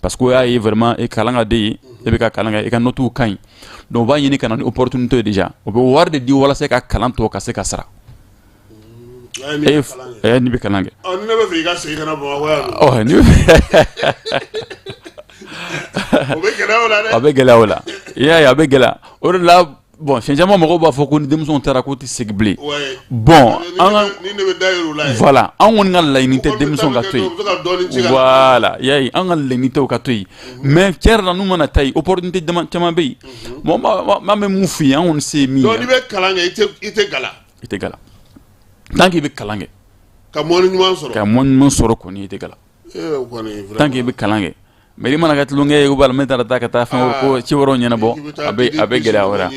parce que o y'a ye vraiment e kalan ka di ye, e bɛ ka kalan kɛ, e ka notes ka ɲi. Donc u b'a ɲini ka na ni opportunité ye déjà. U bɛ wari de di walasa e ka kalan tɔ ka se ka sara. E n'i bɛ kalan kɛ. Ni ne bɛ fɛ i ka segin ka na Bamakɔ yan. Ɔ ni o bɛ gɛlɛya o la dɛ. A bɛ gɛlɛya o la, i y'a ye, a bɛ gɛlɛya o de la. Bon, siɲɛ caman mɔgɔw b'a fɔ ko ni denmisɛnw taara k'u tɛ segin bilen. Bon, an ka ni ne bɛ da yir'u la. Voilà, an kɔni ka laɲini tɛ denmisɛnw ka to yen. Voilà, i y'a ye, an ka laɲini tɛ u ka to yen, mais tiɲɛ yɛrɛ la, n'u mana taa yen, opportunité caman bɛ yen. Bon, an bɛ mun f'i ye, an kɔni se ye min ye. Donc n'i bɛ kalan kɛ, i tɛ gala. I tɛ gala tant que i bɛ kalan kɛ. Ka mɔni ɲuman sɔrɔ. Ka mɔni ɲuman sɔrɔ kɔni, i tɛ gala. Tant que i bɛ kalan kɛ. Mais i mana kɛ tulonkɛ ye, u b'a la, n bɛ taa ka taa fɛn ko ci wɛrɛw ɲɛnabɔ, a bɛ gɛlɛya wɛrɛ.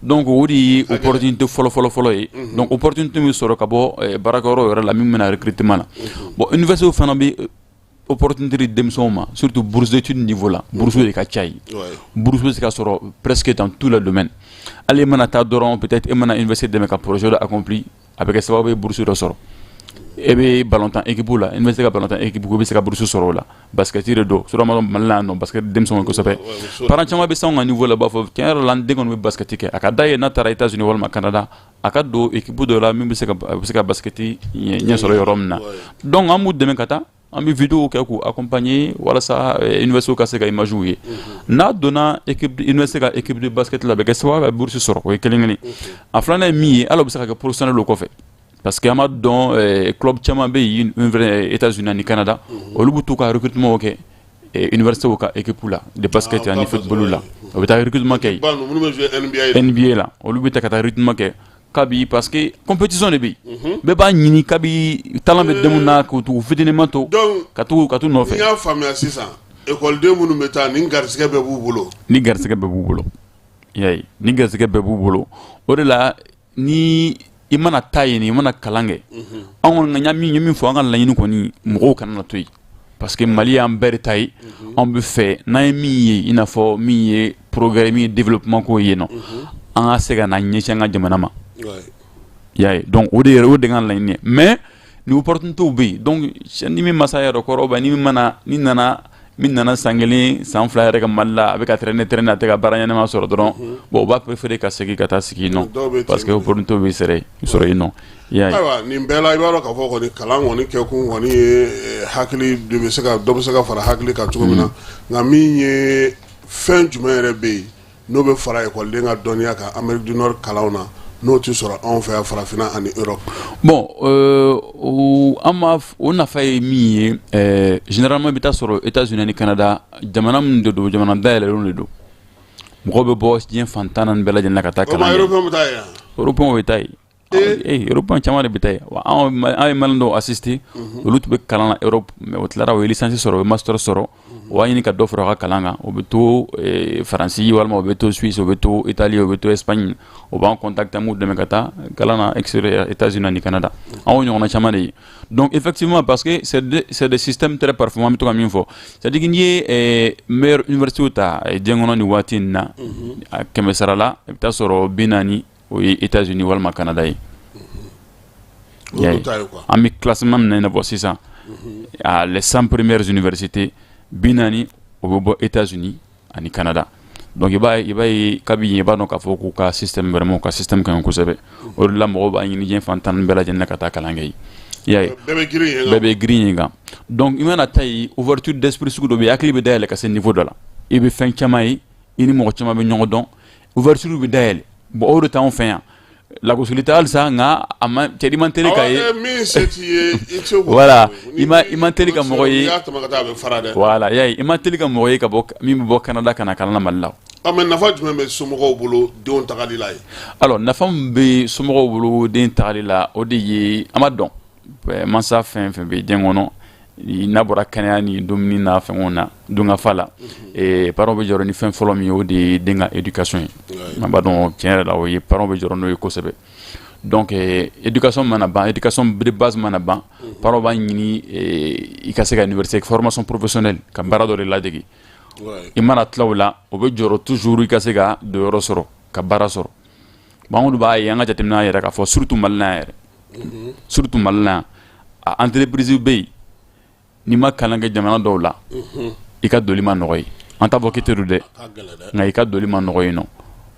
Donc o de ye opportunité fɔlɔ fɔlɔ fɔlɔ ye. Donc opportunité min sɔrɔ ka bɔ baarakɛyɔrɔ yɛrɛ la, min bɛna recrutement la. Bon, université fana bɛ opportunité di denmisɛnw ma, surtout bourse d'études niveau la. Bourse de ka ca yen, bourse bɛ se ka sɔrɔ presque dans tous les domaines. Hali e mana taa dɔrɔn, peut-être e mana université dɛmɛ ka projet dɔ accompli, a bɛ kɛ sababu ye bourse dɔ sɔrɔ. E bɛ ballontan équipe la, université ka ballontan équipe, i bɛ se ka bourse sɔrɔ o la. Basket de don, surtout Mali la yan nɔ, basket denmisɛnw kosɛbɛ. Parents caman bɛ s'anw ka niveau la, u b'a fɔ tiɲɛ yɛrɛ la, n den kɔni bɛ basket kɛ, a ka d'a ye n'a taara États-Unis walima Canada, a ka don équipe dɔ la min bɛ se ka a bɛ se ka basket ɲɛ sɔrɔ yɔrɔ min na. Donc an b'u dɛmɛ ka taa, an bɛ vidéo kɛ k'u accompagner walasa université ka se ka image ye. N'a donna équipe, université ka équipe de basket la, a bɛ kɛ sababu ye ka bourse sɔrɔ. O ye kelen kelen. A filanan ye min ye, hali o bɛ se ka kɛ professionnel o kɔfɛ, parce que an b'a dɔn, club caman bɛ yen États-Unis ani Canada, olu bɛ t'u ka recrutement kɛ université ka équipe la de basket ani football la. O bɛ taa recrutement kɛ yen, NBA la, olu bɛ taa ka taa recrutement kɛ kabi, parce que compétition de bɛ yen, bɛɛ b'a ɲini kabi talent bɛ denw na k'u tugu fitinin to ka t'u nɔfɛ. N y'a faamuya sisan, ekɔliden minnu bɛ taa, ni garisɛgɛ bɛɛ b'u bolo. Ni garisɛgɛ bɛɛ b'u bolo, i y'a ye, ni garisɛgɛ bɛɛ b'u bolo. O de la, ni i mana taa yen, i mana kalan kɛ, an kɔni ka min ye min fɔ, an ka laɲini kɔni, mɔgɔw kana na to yen, parce que Mali y'an bɛɛ de ta ye. Anw bɛ fɛ n'an ye min ye, i n'a fɔ min ye progrès, min ye développement ko ye nɔ, an ka se ka na ɲɛsin an ka jamana ma, i y'a ye. Donc o de yɛrɛ, o de ka laɲini ye. Mais ni opportunité bɛ yen, donc ni min ma s'a yɛrɛ kɔrɔ, ni min mana ni nana min nana san kelen, san 2 yɛrɛ ka Mali la, a bɛ ka traîner traîner, a tɛ ka baara ɲɛnama sɔrɔ dɔrɔn, bon, u b'a préférer ka segin ka taa sigi yen nɔ, parce que opportunité bɛ sɔrɔ yen nɔ, i y'a ye. Ayiwa, nin bɛɛ la, i b'a dɔn k'a fɔ kɔni, kalan kɔni kɛkun kɔni ye hakili de bɛ se ka dɔ bɛ se ka fara hakili kan cogo min na. Nka min ye, fɛn jumɛn yɛrɛ bɛ yen n'o bɛ fara ekɔliden ka dɔnniya kan Amérique du Nord kalanw na, n'o tɛ sɔrɔ anw fɛ yan farafinna ani Europe? Bon, an ma o nafa ye min ye, généralement i bɛ taa sɔrɔ États-Unis ni Canada, jamana min de don, jamana dayɛlɛlenw de don, mɔgɔw bɛ bɔ diɲɛ fan 14 bɛɛ lajɛlen na ka taa kalan kɛ. Kɛ. Européen bɛ taa yen? Européen bɛ taa yen. Ee, Européen caman de bɛ taa yen. Wa anw ye Malien dɔw assister, olu tun bɛ kalan na Europe, mais o tilara, u ye licence sɔrɔ, u ye master sɔrɔ, u b'a ɲini ka dɔ fara u ka kalan kan, u bɛ to Faransi walima u bɛ to Suisse, u bɛ to Italie, u bɛ to Espagne, u b'an contacter, an b'u dɛmɛ ka taa kalan na extérieur, États-Unis ani Canada. An y'o ɲɔgɔnna caman de ye. Donc effectivement, parce que c'est des systèmes très performants, an bɛ to ka min fɔ, c'est à dire que n'i ye meilleure université ta diɲɛ kɔnɔ nin waati in na, a kɛmɛ sara la, i bɛ taa sɔrɔ 40. o ye États-Unis walima Canada ye. An bɛ classement min na i n'a fɔ sisan, les 100 premières universités, 40, o bɛ bɔ États-Unis ani Canada. Donc i b'a ye, kabi yen, i b'a dɔn k'a fɔ k'u ka système, vraiment, u ka système ka ɲi kosɛbɛ. O de la mɔgɔw b'a ɲini diɲɛ fan 14 bɛɛ lajɛlen na ka taa kalan kɛ yen. I y'a ye, bɛɛ bɛ girin yen kan. Donc i mana taa yen, ouverture d'esprit sugu dɔ bɛ yen, hakili bɛ dayɛlɛ ka se niveau dɔ la, i bɛ fɛn caman ye, i ni mɔgɔ caman bɛ ɲɔgɔn dɔn, ouverture bɛ dayɛlɛ. Bon, o de t'anw fɛ yan. Lagosili tɛ halisa, nka a ma cɛ, i man teli ka ye. Min se t'i ye, i tɛ se k'o. Voilà, i man teli ka mɔgɔ ye. N'i y'a tɛmɛ ka taa, a bɛ fara dɛ. Voilà, i y'a ye, i man teli ka mɔgɔ ye ka bɔ min bɛ bɔ Canada ka na kalan na Mali la. Ah, mais nafa jumɛn bɛ somɔgɔw bolo denw tagali la yen? Alors, nafa min bɛ somɔgɔw bolo den tagali la, o de ye, an b'a dɔn, mansa fɛn fɛn bɛ den kɔnɔ, n'a bɔra kɛnɛya ni dumuni n'a fɛnw na, dunkafa la, parents bɛ jɔrɔ ni fɛn fɔlɔ min ye, o de ye den ka éducation ye. An b'a dɔn, tiɲɛ yɛrɛ la, o ye parents bɛ jɔrɔ n'o ye kosɛbɛ. Donc éducation mana ban, éducation de base mana ban, parents b'a ɲini i ka se ka université, formation professionnelle, ka baara dɔ de ladege. I mana tila o la, o bɛ jɔrɔ toujours i ka se ka donyɔrɔ sɔrɔ, ka baara sɔrɔ. Bon, an kɔni b'a ye, an ka jateminɛ yɛrɛ k'a fɔ, surtout Mali la yan yɛrɛ, surtout Mali la yan, a entreprise bɛ yen, n'i ma kalan kɛ jamana dɔw la, i ka doli ma nɔgɔ ye. An t'a fɔ k'i tɛ don dɛ, nka i ka doli ma nɔgɔ yen nɔ,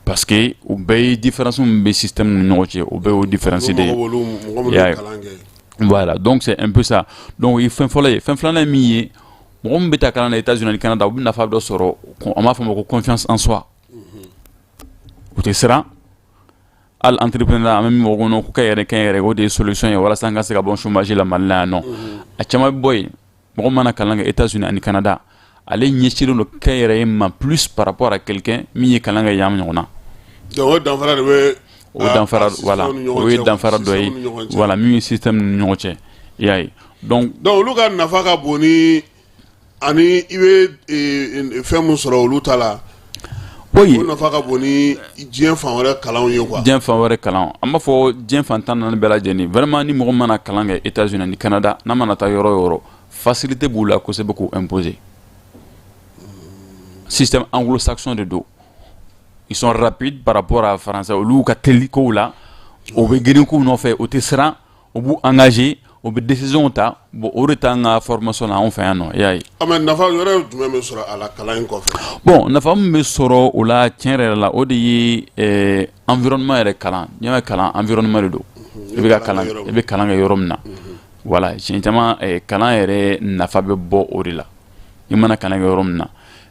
parce que u bɛɛ ye différence min bɛ système ni ɲɔgɔn cɛ, o bɛɛ y'o différence de ye. Voilà, donc c'est un peu ça. Donc o ye fɛn fɔlɔ ye. Fɛn filanan ye min ye, mɔgɔ min bɛ taa kalan na États-Unis ani Canada, u bɛ nafa dɔ sɔrɔ, an b'a fɔ o ma ko confiance en soi. U tɛ siran. Hali entrepreneur, an bɛ min mɔgɔ kɔnɔ ko kɛ yɛrɛ, o de ye solution ye walasa an ka se ka bɔ chômage la Mali la yan nɔ. A caman bɛ bɔ yen. Mɔgɔ mana kalan kɛ États-Unis ani Canada, ale ɲɛsinnen don kɛ yɛrɛ ye ma plus par rapport à quelqu'un min ye kalan kɛ yan ɲɔgɔn na. Donc o danfara de bɛ. O danfara, voilà, o ye danfara dɔ ye, voilà, min ye système ni ɲɔgɔn cɛ, i y'a ye, donc. Donc olu ka nafa ka bon ni ani i bɛ fɛn mun sɔrɔ olu ta la. Oui. O nafa ka bon ni diɲɛ fan wɛrɛ kalanw ye, quoi. Diɲɛ fan wɛrɛ kalan, an b'a fɔ diɲɛ fan 14 bɛɛ lajɛlen, vraiment, ni mɔgɔ mana kalan kɛ États-Unis ani Canada, n'a mana taa yɔrɔ o yɔrɔ, facilité b'u la kosɛbɛ k'u imposer. Système anglo-saxon de don. Ils sont rapides par rapport à français. Olu ka teli kow la, o bɛ girin kow nɔfɛ, o tɛ siran, o b'u engagé, o bɛ décision ta. Bon, o de t'an ka formation na anw fɛ yan nɔ, i y'a ye. Ah, mais nafa wɛrɛ jumɛn bɛ sɔrɔ a la kalan in kɔfɛ? Bon, nafa min bɛ sɔrɔ o la, tiɲɛ yɛrɛ la, o de ye environnement yɛrɛ kalan. N'i y'a mɛn kalan, environnement de don. I bɛ ka kalan, i bɛ kalan kɛ yɔrɔ min na, voilà, siɲɛ caman kalan yɛrɛ nafa bɛ bɔ o de la. I mana kalan kɛ yɔrɔ min na,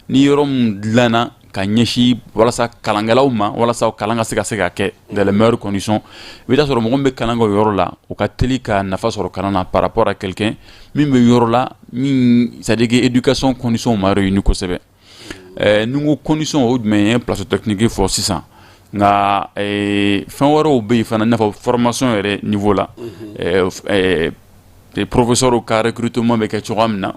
ni yɔrɔ min dilanna ka ɲɛsin walasa kalankɛlaw ma, walasa kalan ka se ka kɛ dans les meilleures conditions, i bɛ taa sɔrɔ mɔgɔ min bɛ kalan kɛ o yɔrɔ la, o ka teli ka nafa sɔrɔ kalan na par rapport à quelqu'un min bɛ yɔrɔ la min, c'est à dire que éducation condition ma réuni kosɛbɛ. Ni n ko condition, o jumɛn ye? Plateau technique fɔ sisan, nka fɛn wɛrɛw bɛ yen fana, i n'a fɔ formation yɛrɛ niveau la, professeur ka recrutement bɛ kɛ cogoya min na,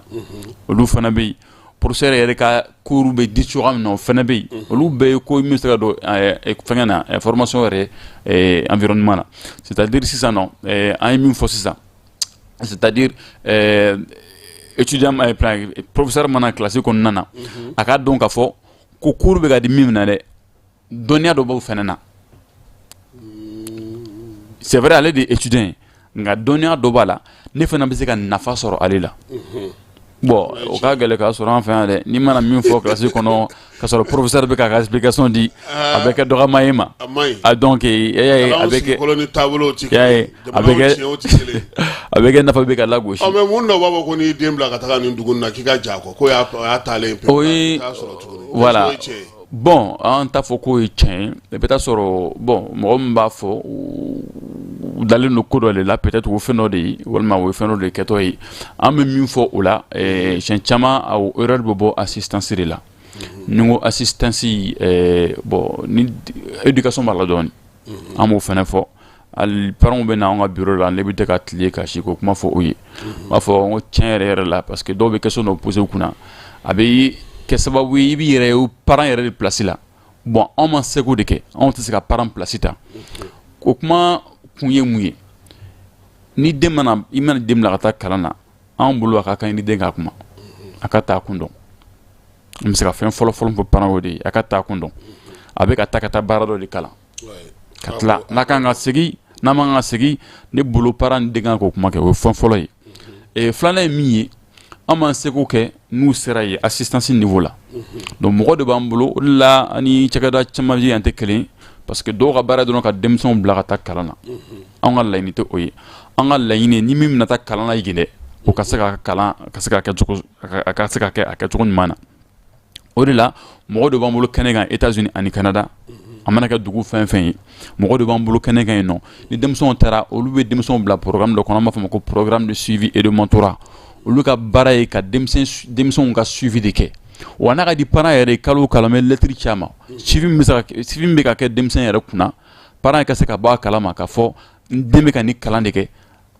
olu fana bɛ yen. Professeur yɛrɛ ka cours bɛ di cogoya min na, o fana bɛ yen. Olu bɛɛ ye ko min bɛ se ka don fɛngɛ na, formation yɛrɛ environnement na. C'est à dire sisan nɔ, an ye min fɔ sisan, c'est à dire étudiant, professeur mana classe kɔnɔna na, a k'a dɔn k'a fɔ ko cours bɛ ka di min na dɛ, dɔnniya dɔ b'o fana na. C'est vrai, ale de ye étudiant ye, nka dɔnniya dɔ b'a la, ne fana bɛ se ka nafa sɔrɔ ale la. Bon, o ka gɛlɛn k'a sɔrɔ an fɛ yan dɛ. N'i mana min fɔ classe kɔnɔ, ka sɔrɔ professeur bɛ k'a ka explication di, a bɛ kɛ dɔgɔma ye ma. A donc e y'a ye, a bɛ kɛ, i y'a ye, a bɛ kɛ nafa bɛ ka lagosi. Ɔ, mais mun na u b'a fɔ ko n'i den bila ka taga nin dugu in na, k'i ka ja kɔ, ko y'a taalen pewu? O ye, voilà. Bon, an t'a fɔ k'o ye tiɲɛ ye. I bɛ taa sɔrɔ, bon, mɔgɔ min b'a fɔ, u dalen don ko dɔ de la, peut-être o fɛn dɔ de ye, walima o ye fɛn dɔ de kɛtɔ ye. An bɛ min fɔ o la, siɲɛ caman o erreur bɛ bɔ assistance de la. Ni n ko assistance, bon, ni éducation b'a la dɔɔnin, an b'o fana fɔ. Hali parents bɛ na anw ka bureau la, ne bɛ tɛ ka tile ka si k'o kuma fɔ u ye. N b'a fɔ n ko tiɲɛ yɛrɛ yɛrɛ la, parce que dɔw bɛ question dɔw poser u kunna, a bɛ kɛ sababu ye i b'i yɛrɛ ye parent yɛrɛ de place la. Bon, anw ma se k'o de kɛ, anw tɛ se ka parent place ta. O kuma kun ye mun ye? Ni den mana, i mana den bila ka taa kalan na, anw bolo, a ka kan ni den ka kuma, a ka taa kun dɔn. N bɛ se ka fɛn fɔlɔ fɔlɔ fɔ parent o de ye, a ka taa kun dɔn. A bɛ ka taa baara dɔ de kalan. Ka tila n'a kan ka segin, n'a man ka segin, ne bolo parent ni den kan k'o kuma kɛ. O ye fɛn fɔlɔ ye. Filanan ye min ye, an b'an seko kɛ n'u sera yen assistance niveau la. Donc mɔgɔ de b'an bolo, o de la ani cakɛda caman bɛ yan tɛ kelen, parce que dɔw ka baara dɔrɔn ka denmisɛnw bila ka taa kalan na. An ka laɲini tɛ o ye. An ka laɲini, ni min bɛna taa kalan na yen dɛ, o ka se ka kalan ka se ka kɛ cogo, a ka se ka kɛ a kɛcogo ɲuman na. O de la mɔgɔ de b'an bolo kɛnɛ kan États-Unis ani Canada, a mana kɛ dugu fɛn fɛn ye, mɔgɔ de b'an bolo kɛnɛ kan yen nɔ. Ni denmisɛnw taara, olu bɛ denmisɛnw bila programme dɔ kɔnɔ, an b'a fɔ o ma ko programme de suivi et de mentorat. Olu ka baara ye ka denmisɛnw ka suivi de kɛ. Wa n'a ka di parent yɛrɛ ye, kalo o kalo an bɛ lettre ci a ma, suivi min bɛ se ka suivi min bɛ ka kɛ denmisɛn yɛrɛ kunna, parent ka se ka bɔ a kalama k'a fɔ n den bɛ ka nin kalan de kɛ,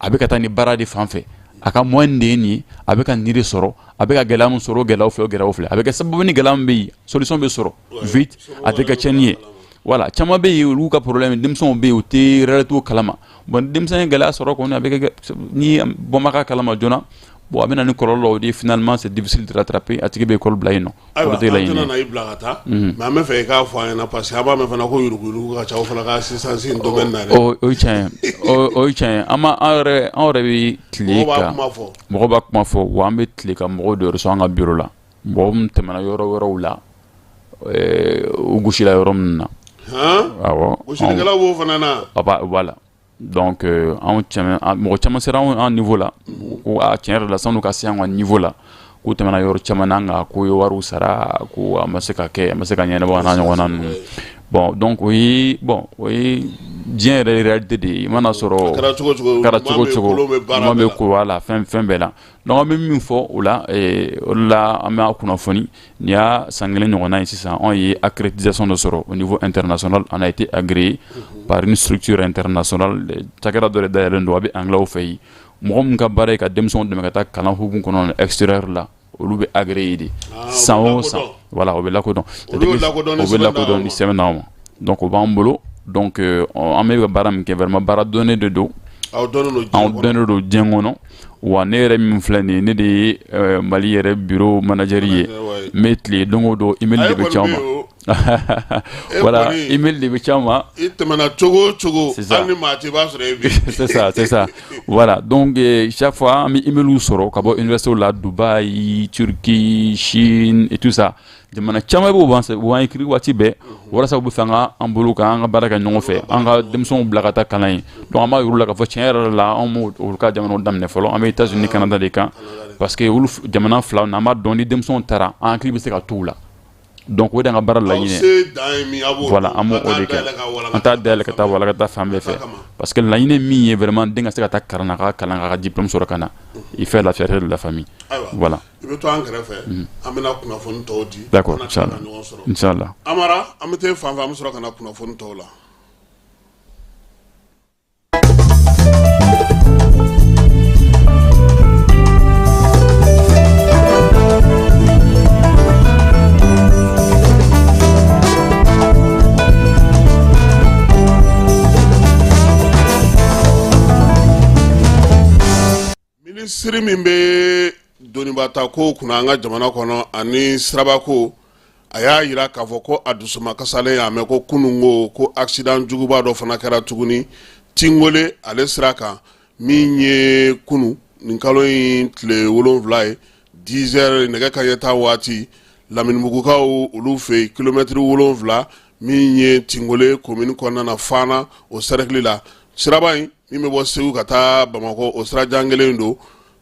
a bɛ ka taa ni baara de fan fɛ, a ka moyen de ye nin ye, a bɛ ka nin de sɔrɔ, a bɛ ka gɛlɛya min sɔrɔ, o gɛlɛyaw filɛ, o gɛlɛyaw filɛ. A bɛ kɛ sababu ni gɛlɛya min bɛ yen, solution bɛ sɔrɔ vite, a tɛ kɛ tiɲɛni ye. Voilà, caman bɛ yen, olu ka problème, denmisɛnw bɛ yen, u tɛ réalité kalama. Bon, denmisɛn ye gɛlɛya sɔrɔ kɔni, a bɛ kɛ ni bɔ ma k'a kalama joona, bon, a bɛ na ni kɔlɔlɔ dɔw de ye. Finalement, c'est difficile de rattraper, a tigi bɛ école bila yen nɔ. Ayiwa, an tɛna na i bila ka taa, mais an bɛ fɛ i k'a fɔ an ɲɛna, parce que an b'a mɛn fana ko yuruguyurugu ka ca aw fana ka assistance in domaine na dɛ. O ye tiɲɛ ye, o ye tiɲɛ ye. An ma an yɛrɛ an yɛrɛ bɛ tile ka mɔgɔw b'a kuma fɔ, wa an bɛ tile ka mɔgɔw de reçoit an ka bureau la, mɔgɔ min tɛmɛna yɔrɔ wɛrɛw la, u gosila yɔrɔ min na. Awɔ. Gosilikɛlaw b'o fana na. A b'a la. Donc anw mɔgɔ caman sera an niveau la ko a tiɲɛ yɛrɛ la, san'u ka se an ka niveau la, k'u tɛmɛna yɔrɔ caman na, nka k'u ye wariw sara, ko a ma se ka kɛ, a ma se ka ɲɛnabɔ, n'a ɲɔgɔnna ninnu. Bon, donc o ye, bon, o ye diɲɛ yɛrɛ réalité de ye. I mana sɔrɔ, kɛra cogo cogo, kɛra cogo cogo, ɲuman bɛ ko la fɛn fɛn bɛɛ la. Donc an bɛ min fɔ o la, o de la an b'a kunnafoni, nin y'a san kelen ɲɔgɔnna ye sisan, anw ye accréditation dɔ sɔrɔ au niveau international. On a été agréé par une structure internationale. Cakɛda dɔ de dayɛlɛlen don, a bɛ anglais fɛ yen. Mɔgɔ min ka baara ye ka denmisɛnw dɛmɛ ka taa kalan hukumu kɔnɔ extérieur la, olu bɛ agréé de san o san. Voilà, o bɛ lakodɔn, o bɛ lakodɔn ni sɛbɛn d'anw ma. Donc o b'an bolo. Donc an bɛ ka baara min kɛ, vraiment baara dɔnnen de don. Aw dɔnnen don diɲɛ kɔnɔ. Wa ne yɛrɛ min filɛ nin ye, ne de ye Mali yɛrɛ bureau manager ye. N bɛ tile don o don, email de bɛ ci anw ma. Voilà, email de bɛ ci anw ma. I tɛmɛna cogo o cogo, hali ni maa tɛ, i b'a sɔrɔ e bɛ yen. C'est ça, c'est ça. Voilà, donc chaque fois an bɛ email sɔrɔ ka bɔ université la, Dubaï, Turquie, Chine et tout ça. Jamana caman b'o b'an écrit waati bɛɛ, walasa u bɛ fɛ an ka an bolo kan an ka baara kɛ ɲɔgɔn fɛ, an ka denmisɛnw bila ka taa kalan ye. Donc an b'a yir'u la k'a fɔ tiɲɛ yɛrɛ la, anw m'o olu ka jamanaw daminɛ fɔlɔ, an bɛ États-Unis, Canada de kan, parce que olu jamana fila an b'a dɔn ni denmisɛnw taara, an hakili bɛ se ka t'u la. Donc o de y'an ka baara laɲini ye. Voilà, an b'o de kɛ, an t'a dayɛlɛ ka taa wala ka taa fan bɛɛ fɛ, parce que laɲini min ye vraiment, den ka se ka taa kalan na, ka kalan, k'a ka diplôme sɔrɔ ka na, il fait la fierté de la famille. Voilà. I bɛ to an kɛrɛfɛ, an bɛna kunnafoni tɔw di. D'accord, inchallah, inchallah. Amara, an bɛ taa fan fɛ, an bɛ sɔrɔ ka na kunnafoni tɔw la. Minisiri min bɛ donibata ko kunna an ka jamana kɔnɔ ani sirabako, a y'a jira k'a fɔ ko a dusumakasalen y'a mɛn ko kununko ko accident juguba dɔ fana kɛra tuguni Tingole ale sira kan, min ye kunun nin kalo in tile 7 ye, 10 heures nɛgɛ kanɲɛ 10 waati, Laminibugukaw olu fɛ yen, kilomɛtiri 7 min ye Tingole commune kɔnɔna na, Fana o cercle la. Siraba in min bɛ bɔ Segu ka taa Bamakɔ, o sira jan kelen don.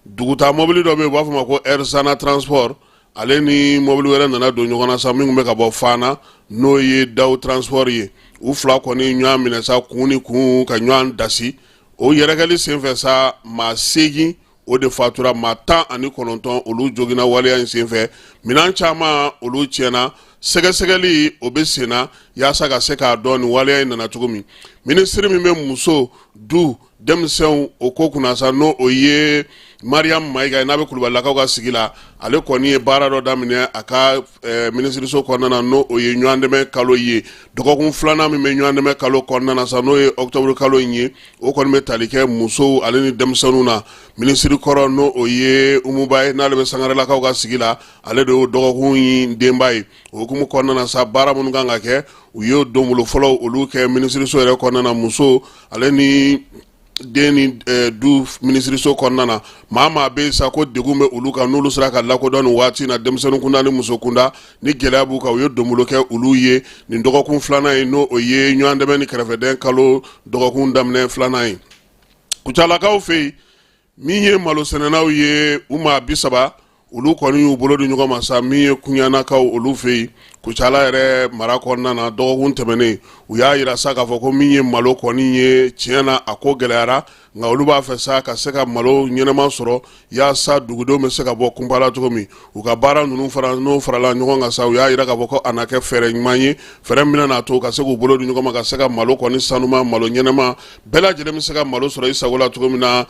Dugutaa mɔbili dɔ bɛ yen, u b'a fɔ ma ko Erzana Transport, ale ni mɔbili wɛrɛ nana don ɲɔgɔn na sa, min tun bɛ ka bɔ Fana, n'o ye Dawu Transport ye. U fila kɔni ɲɔgɔn minɛ sa kun ni kun ka ɲɔgɔn dasi. O yɛrɛkɛli senfɛ sa, maa 8 o de fatura, maa 19 olu joginna waleya in senfɛ, minɛn caman olu tiɲɛna. Sɛgɛsɛgɛli o bɛ senna yaasa ka se k'a dɔn nin waleya in nana cogo min. Minisiri min bɛ muso, du Denmisɛnw o ko kunna sa, n'o o ye Mariam Mayiga ye, n'a bɛ Kulubalilakaw ka sigi la, ale kɔni ye baara dɔ daminɛ a ka minisiriso kɔnɔna na, n'o o ye ɲɔgɔndɛmɛ kalo ye. Dɔgɔkun filanan min bɛ ɲɔgɔndɛmɛ kalo kɔnɔna na sa, n'o ye octobre kalo in ye, o kɔni bɛ tali kɛ musow ale ni denmisɛnninw na. Minisiri kɔrɔ, n'o o ye Umuba ye, n'ale bɛ Sangarelakaw ka sigi la, ale de y'o dɔgɔkun in denba ye. O hukumu kɔnɔna na sa, baara minnu kan ka kɛ, u y'o donbolo fɔlɔw olu kɛ minisiriso yɛrɛ kɔnɔna na, muso ale ni den ni du minisiriso kɔnɔna na. Maa maa bɛ yen sa ko degun bɛ olu kan, n'olu sera ka lakodɔn nin waati in na, denmisɛnnin kunda ni muso kunda, ni gɛlɛya b'u kan, u ye donbolo kɛ olu ye nin dɔgɔkun filanan ye, n'o o ye ɲɔgɔndɛmɛ ni kɛrɛfɛdɛn kalo dɔgɔkun daminɛ filanan ye. Kucalakaw fɛ yen, min ye malosɛnɛnaw ye, u maa 30, olu kɔni y'u bolo di ɲɔgɔn ma sa, min ye Kuɲanakaw olu fɛ yen Kucala yɛrɛ mara kɔnɔna na. Dɔgɔkun tɛmɛnen, u y'a yira sa k'a fɔ ko min ye malo kɔni ye, tiɲɛ na a ko gɛlɛyara, nka olu b'a fɛ sa ka se ka malo ɲɛnama sɔrɔ yaasa dugudenw bɛ se ka bɔ kunpa la cogo min. U ka baara ninnu fara n'o farala ɲɔgɔn kan sa, u y'a yira k'a fɔ ko a na kɛ fɛɛrɛ ɲuman ye, fɛɛrɛ min bɛna n'a to ka se k'u bolo di ɲɔgɔn ma ka se ka malo kɔni sanuma, malo ɲɛnama, bɛɛ lajɛlen bɛ se ka malo sɔrɔ i sago la cogo min na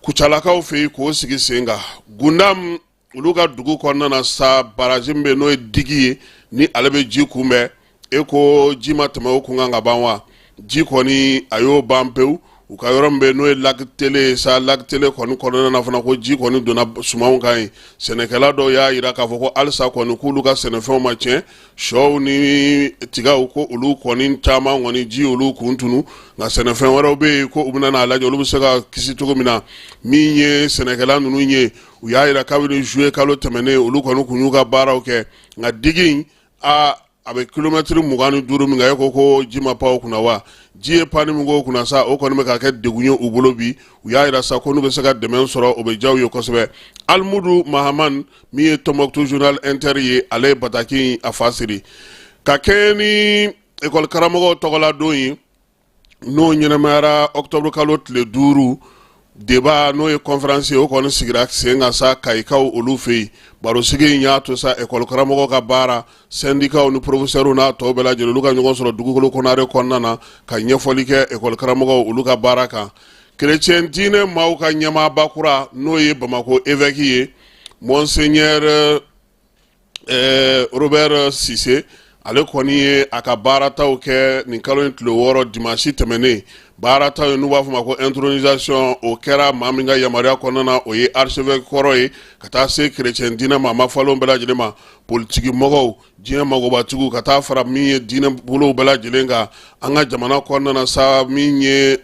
Kucalakaw fɛ yen, k'o sigi sen kan. Gundam olu ka dugu kɔnɔna na sa, baraji min bɛ n'o ye digi ye, ni ale bɛ ji kunbɛn, e ko ji ma tɛmɛ o kun kan ka ban wa? Ji kɔni a y'o ban pewu. U ka yɔrɔ min bɛ n'o ye lac télé ye sa, lac télé kɔni kɔnɔna na fana, ko ji kɔni donna sumanw kan yen. Sɛnɛkɛla dɔw y'a yira k'a fɔ ko halisa kɔni k'olu ka sɛnɛfɛnw ma tiɲɛ, sɔw ni tigaw, ko olu kɔni caman kɔni ji olu kun tunu, nka sɛnɛfɛn wɛrɛw bɛ yen ko u bɛna n'a lajɛ olu bɛ se ka kisi cogo min na. Min ye sɛnɛkɛla ninnu ye, u y'a yira kabini juillet kalo tɛmɛnen, olu kɔni kun y'u ka baaraw kɛ, nka digi in a bɛ kilomɛtiri 25 min kan, e ko ji ma pan o kunna wa? Ji ye panni min k'o kunna sa, o kɔni bɛ ka kɛ degun ye u bolo bi. U y'a yira sa ko n'u bɛ se ka dɛmɛ sɔrɔ, o bɛ diya u ye kosɛbɛ. Alimudu Mahaman, min ye Tombouctou Journal Inter ye, ale ye bataki in a fa siri. Ka kɛɲɛ ni ekɔli karamɔgɔw tɔgɔla don ye, n'o ɲɛnamayara octobre kalo tile 5, débat n'o ye conférence ye, o kɔni sigira sen kan sa Kayikaw olu fɛ yen. Barosigi in y'a to sa ekɔli karamɔgɔw ka baara syndicats ni professeurs n'a tɔw bɛɛ lajɛlen, olu ka ɲɔgɔn sɔrɔ Dugukolo Konare kɔnɔna na ka ɲɛfɔli kɛ ekɔli karamɔgɔw olu ka baara kan. Chrétien diinɛ maaw ka ɲɛmaaba kura, n'o ye Bamakɔ évêque ye, monseigneur Robert Sise, ale kɔni ye a ka baarataw kɛ nin kalo in tile 6, dimanche tɛmɛnen. Baarataw ye n'u b'a fɔ ma ko intronisation, o kɛra maa min ka yamaruya kɔnɔna na, o ye archevêque kɔrɔ ye, ka taa se chrétien diinɛ maa mafalenw bɛɛ lajɛlen ma, politiki mɔgɔw, diɲɛ magobatigiw, ka taa fara min ye diinɛ bolow bɛɛ lajɛlen kan an ka jamana kɔnɔna na sa, min ye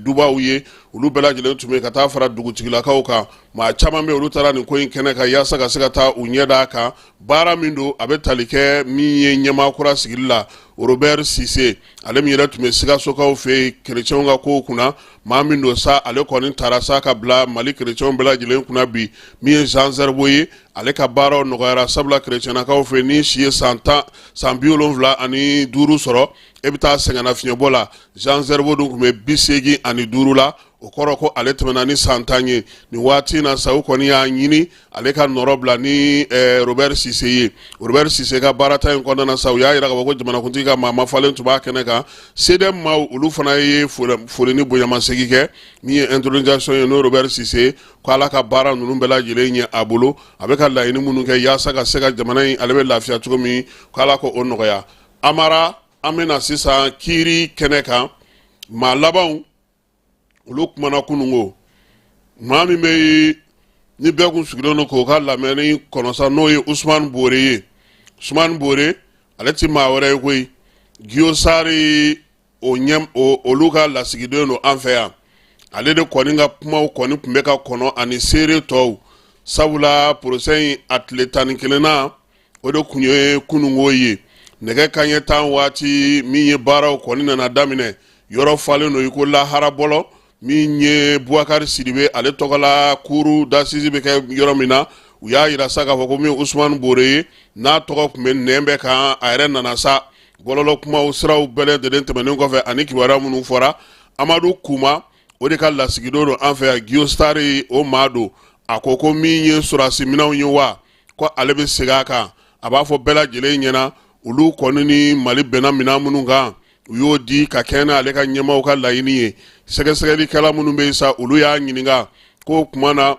dubaw ye, olu bɛɛ lajɛlen tun bɛ, ka taa fara dugutigilakaw kan. Maa caman bɛ, olu taara nin ko in kɛnɛ kan yaasa ka se ka taa u ɲɛ d'a kan. Baara min don, a bɛ tali kɛ min ye ɲɛmaa kura sigili la, Robert Sise, ale min yɛrɛ tun bɛ Sikasokaw fɛ yen kerecɛnw ka kow kunna, maa min don sa, ale kɔni taara sa ka bila Mali kerecɛnw bɛɛ lajɛlen kunna bi. Min ye Jean Zerbo ye, ale ka baaraw nɔgɔyara, sabula kerecɛnnakaw fɛ, n'i si ye san 10, san 75 sɔrɔ, e bɛ taa sɛgɛnnafiɲɛbɔ la. Jean Zerbo dun tun bɛ 85 la, o kɔrɔ ko ale tɛmɛna ni san 10 ye nin waati in na sa. U kɔni y'a ɲini ale ka nɔrɔ bila ni Robert Sise ye. Robert Sise ka baarata in kɔnɔna na sa, u y'a yira k'a fɔ ko jamanakuntigi ka maa mafalen tun b'a kɛnɛ kan. CDM maaw, olu fana ye foli ni bonyamasegin kɛ min ye intronisation ye, n'o Robert Sise, ko Ala ka baara ninnu bɛɛ lajɛlen ɲɛ a bolo, a bɛ ka laɲini minnu kɛ yaasa ka se ka jamana in ale bɛ lafiya cogo min, ko Ala k'o nɔgɔya. Amara, an bɛna sisan kiiri kɛnɛ kan. Maa labanw olu kumana kununko. Maa min bɛ yen ni bɛɛ kun sigilen don k'o ka lamɛnni kɔnɔ sa, n'o ye Usumani Bore ye. Usumani Bore, ale ti maa wɛrɛ ye koyi, Giyosari o ɲɛ olu ka lasigiden don an fɛ yan. Ale de kɔni ka kumaw kɔni tun bɛ ka kɔnɔ ani seere tɔw, sabula procès in a tile 11nan, o de tun ye kununko ye. Nɛgɛ kanɲɛ 10 waati min ye baaraw kɔni nana daminɛ, yɔrɔ falen don i ko lahara bɔlɔ. Min ye Bubakari Sidibe, ale tɔgɔla cour d'assises bɛ kɛ yɔrɔ min na, u y'a yira sa k'a fɔ ko min Usumani Bore ye, n'a tɔgɔ tun bɛ nɛn bɛɛ kan, a yɛrɛ nana sa. Bɔlɔlɔ kumaw siraw bɛɛ lajɛlen tɛmɛnen kɔfɛ ani kibaruya minnu fɔra, Amadu Kuma, o de ka lasigiden don an fɛ yan, Giyositari o maa don. A ko min ye sɔrɔdasi minɛnw ye wa, ko ale bɛ segin a kan, a b'a fɔ bɛɛ lajɛlen ɲɛna, olu kɔni ni Mali bɛnna minɛn minnu kan. U y'o di ka kɛɲɛ n'ale ka ɲɛmaaw ka laɲini ye. Sɛgɛsɛgɛlikɛla minnu bɛ yen sa, olu y'a ɲininka ko kuma na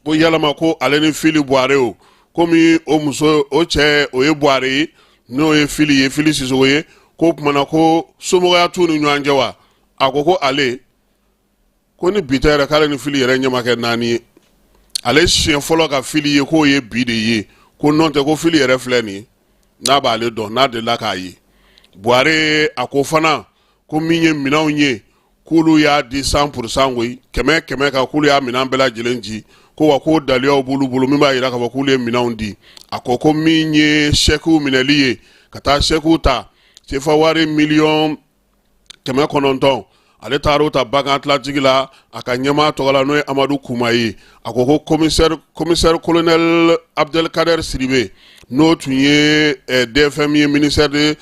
ko yalama ko ale ni Fili Buware, o komi o muso, o cɛ, o ye Buware ye, n'o ye Fili ye, Fili Sisoko ye, ko kuma na ko somɔgɔya t'u ni ɲɔgɔn cɛ wa? A ko ko ale ko ni bi tɛ yɛrɛ, k'ale ni Fili yɛrɛ ɲɛ ma kɛ naani ye. Ale siɲɛ fɔlɔ ka Fili ye k'o ye bi de ye, ko nɔ tɛ ko Fili yɛrɛ filɛ nin ye, n'a b'ale dɔn, n'a delila k'a ye. Buware a ko fana ko min ye minɛnw ye, k'olu y'a di 100% koyi, 100 100 kan, k'olu y'a minɛn bɛɛ lajɛlen di, ko wa ko daliyaw b'olu bolo min b'a jira k'a fɔ k'olu ye minɛnw di. A ko ko min ye sɛkiw minɛli ye, ka taa sɛkiw ta sefa wari miliyɔn 900, ale taar'o ta Banque Atlantique la a ka ɲɛmaa tɔgɔ la, n'o ye Amadu Kuma ye. A ko ko commissaire colonel Abdelkader Sidibe, n'o tun ye DFM ye ministère de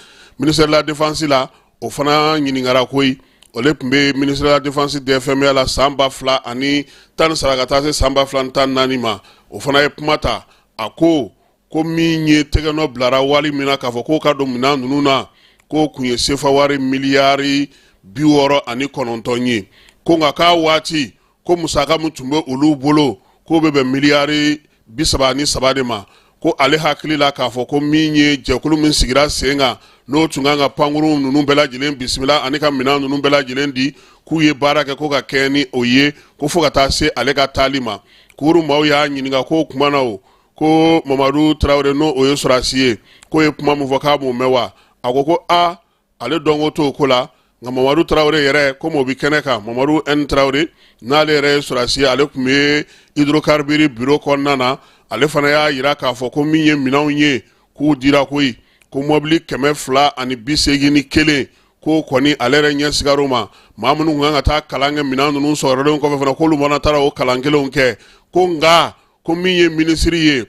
la défense la, o fana ɲininkara koyi. Ale tun bɛ ministère de la défense DFM la san 2013 ka taa se san 2014 ma. O fana ye kuma ta. A ko ko min ye tɛgɛnɔ bilara wari min na k'a fɔ k'o ka don minɛn ninnu na, k'o tun ye sefa wari miliyari 69 ye, ko nka k'a waati ko musaka min tun bɛ olu bolo, k'o bɛ bɛn miliyari 33 de ma. Ko ale hakili la k'a fɔ ko min ye jɛkulu min sigira sen kan, n'o tun kan ka pankurun ninnu bɛɛ lajɛlen bisimila ani ka minɛn ninnu bɛɛ lajɛlen di, k'u ye baara kɛ ko ka kɛɲɛ ni o ye, ko fo ka taa se ale ka taali ma. Kuru maaw y'a ɲininka k'o kuma na o, ko Mamadu Tarawele, n'o o ye sɔrɔdasi ye, k'o ye kuma min fɔ k'a m'o mɛn wa? A ko ko a ale dɔnko t'o ko la, nka Mamadu Tarawele yɛrɛ, komi o bɛ kɛnɛ kan, Mamadu N Tarawele, n'ale yɛrɛ ye sɔrɔdasi ye, ale tun bɛ hydrocarbure bureau kɔnɔna na, ale fana y'a jira k'a fɔ ko min ye minɛnw ye, k'u dira koyi, ko mɔbili 281, k'o kɔni ale yɛrɛ ɲɛ sigar'o ma. Maa minnu tun kan ka taa kalan kɛ minɛn ninnu sɔrɔlen kɔfɛ fana, k'olu fana taara o kalan kelenw kɛ. Ko nka ko min ye minisiri ye,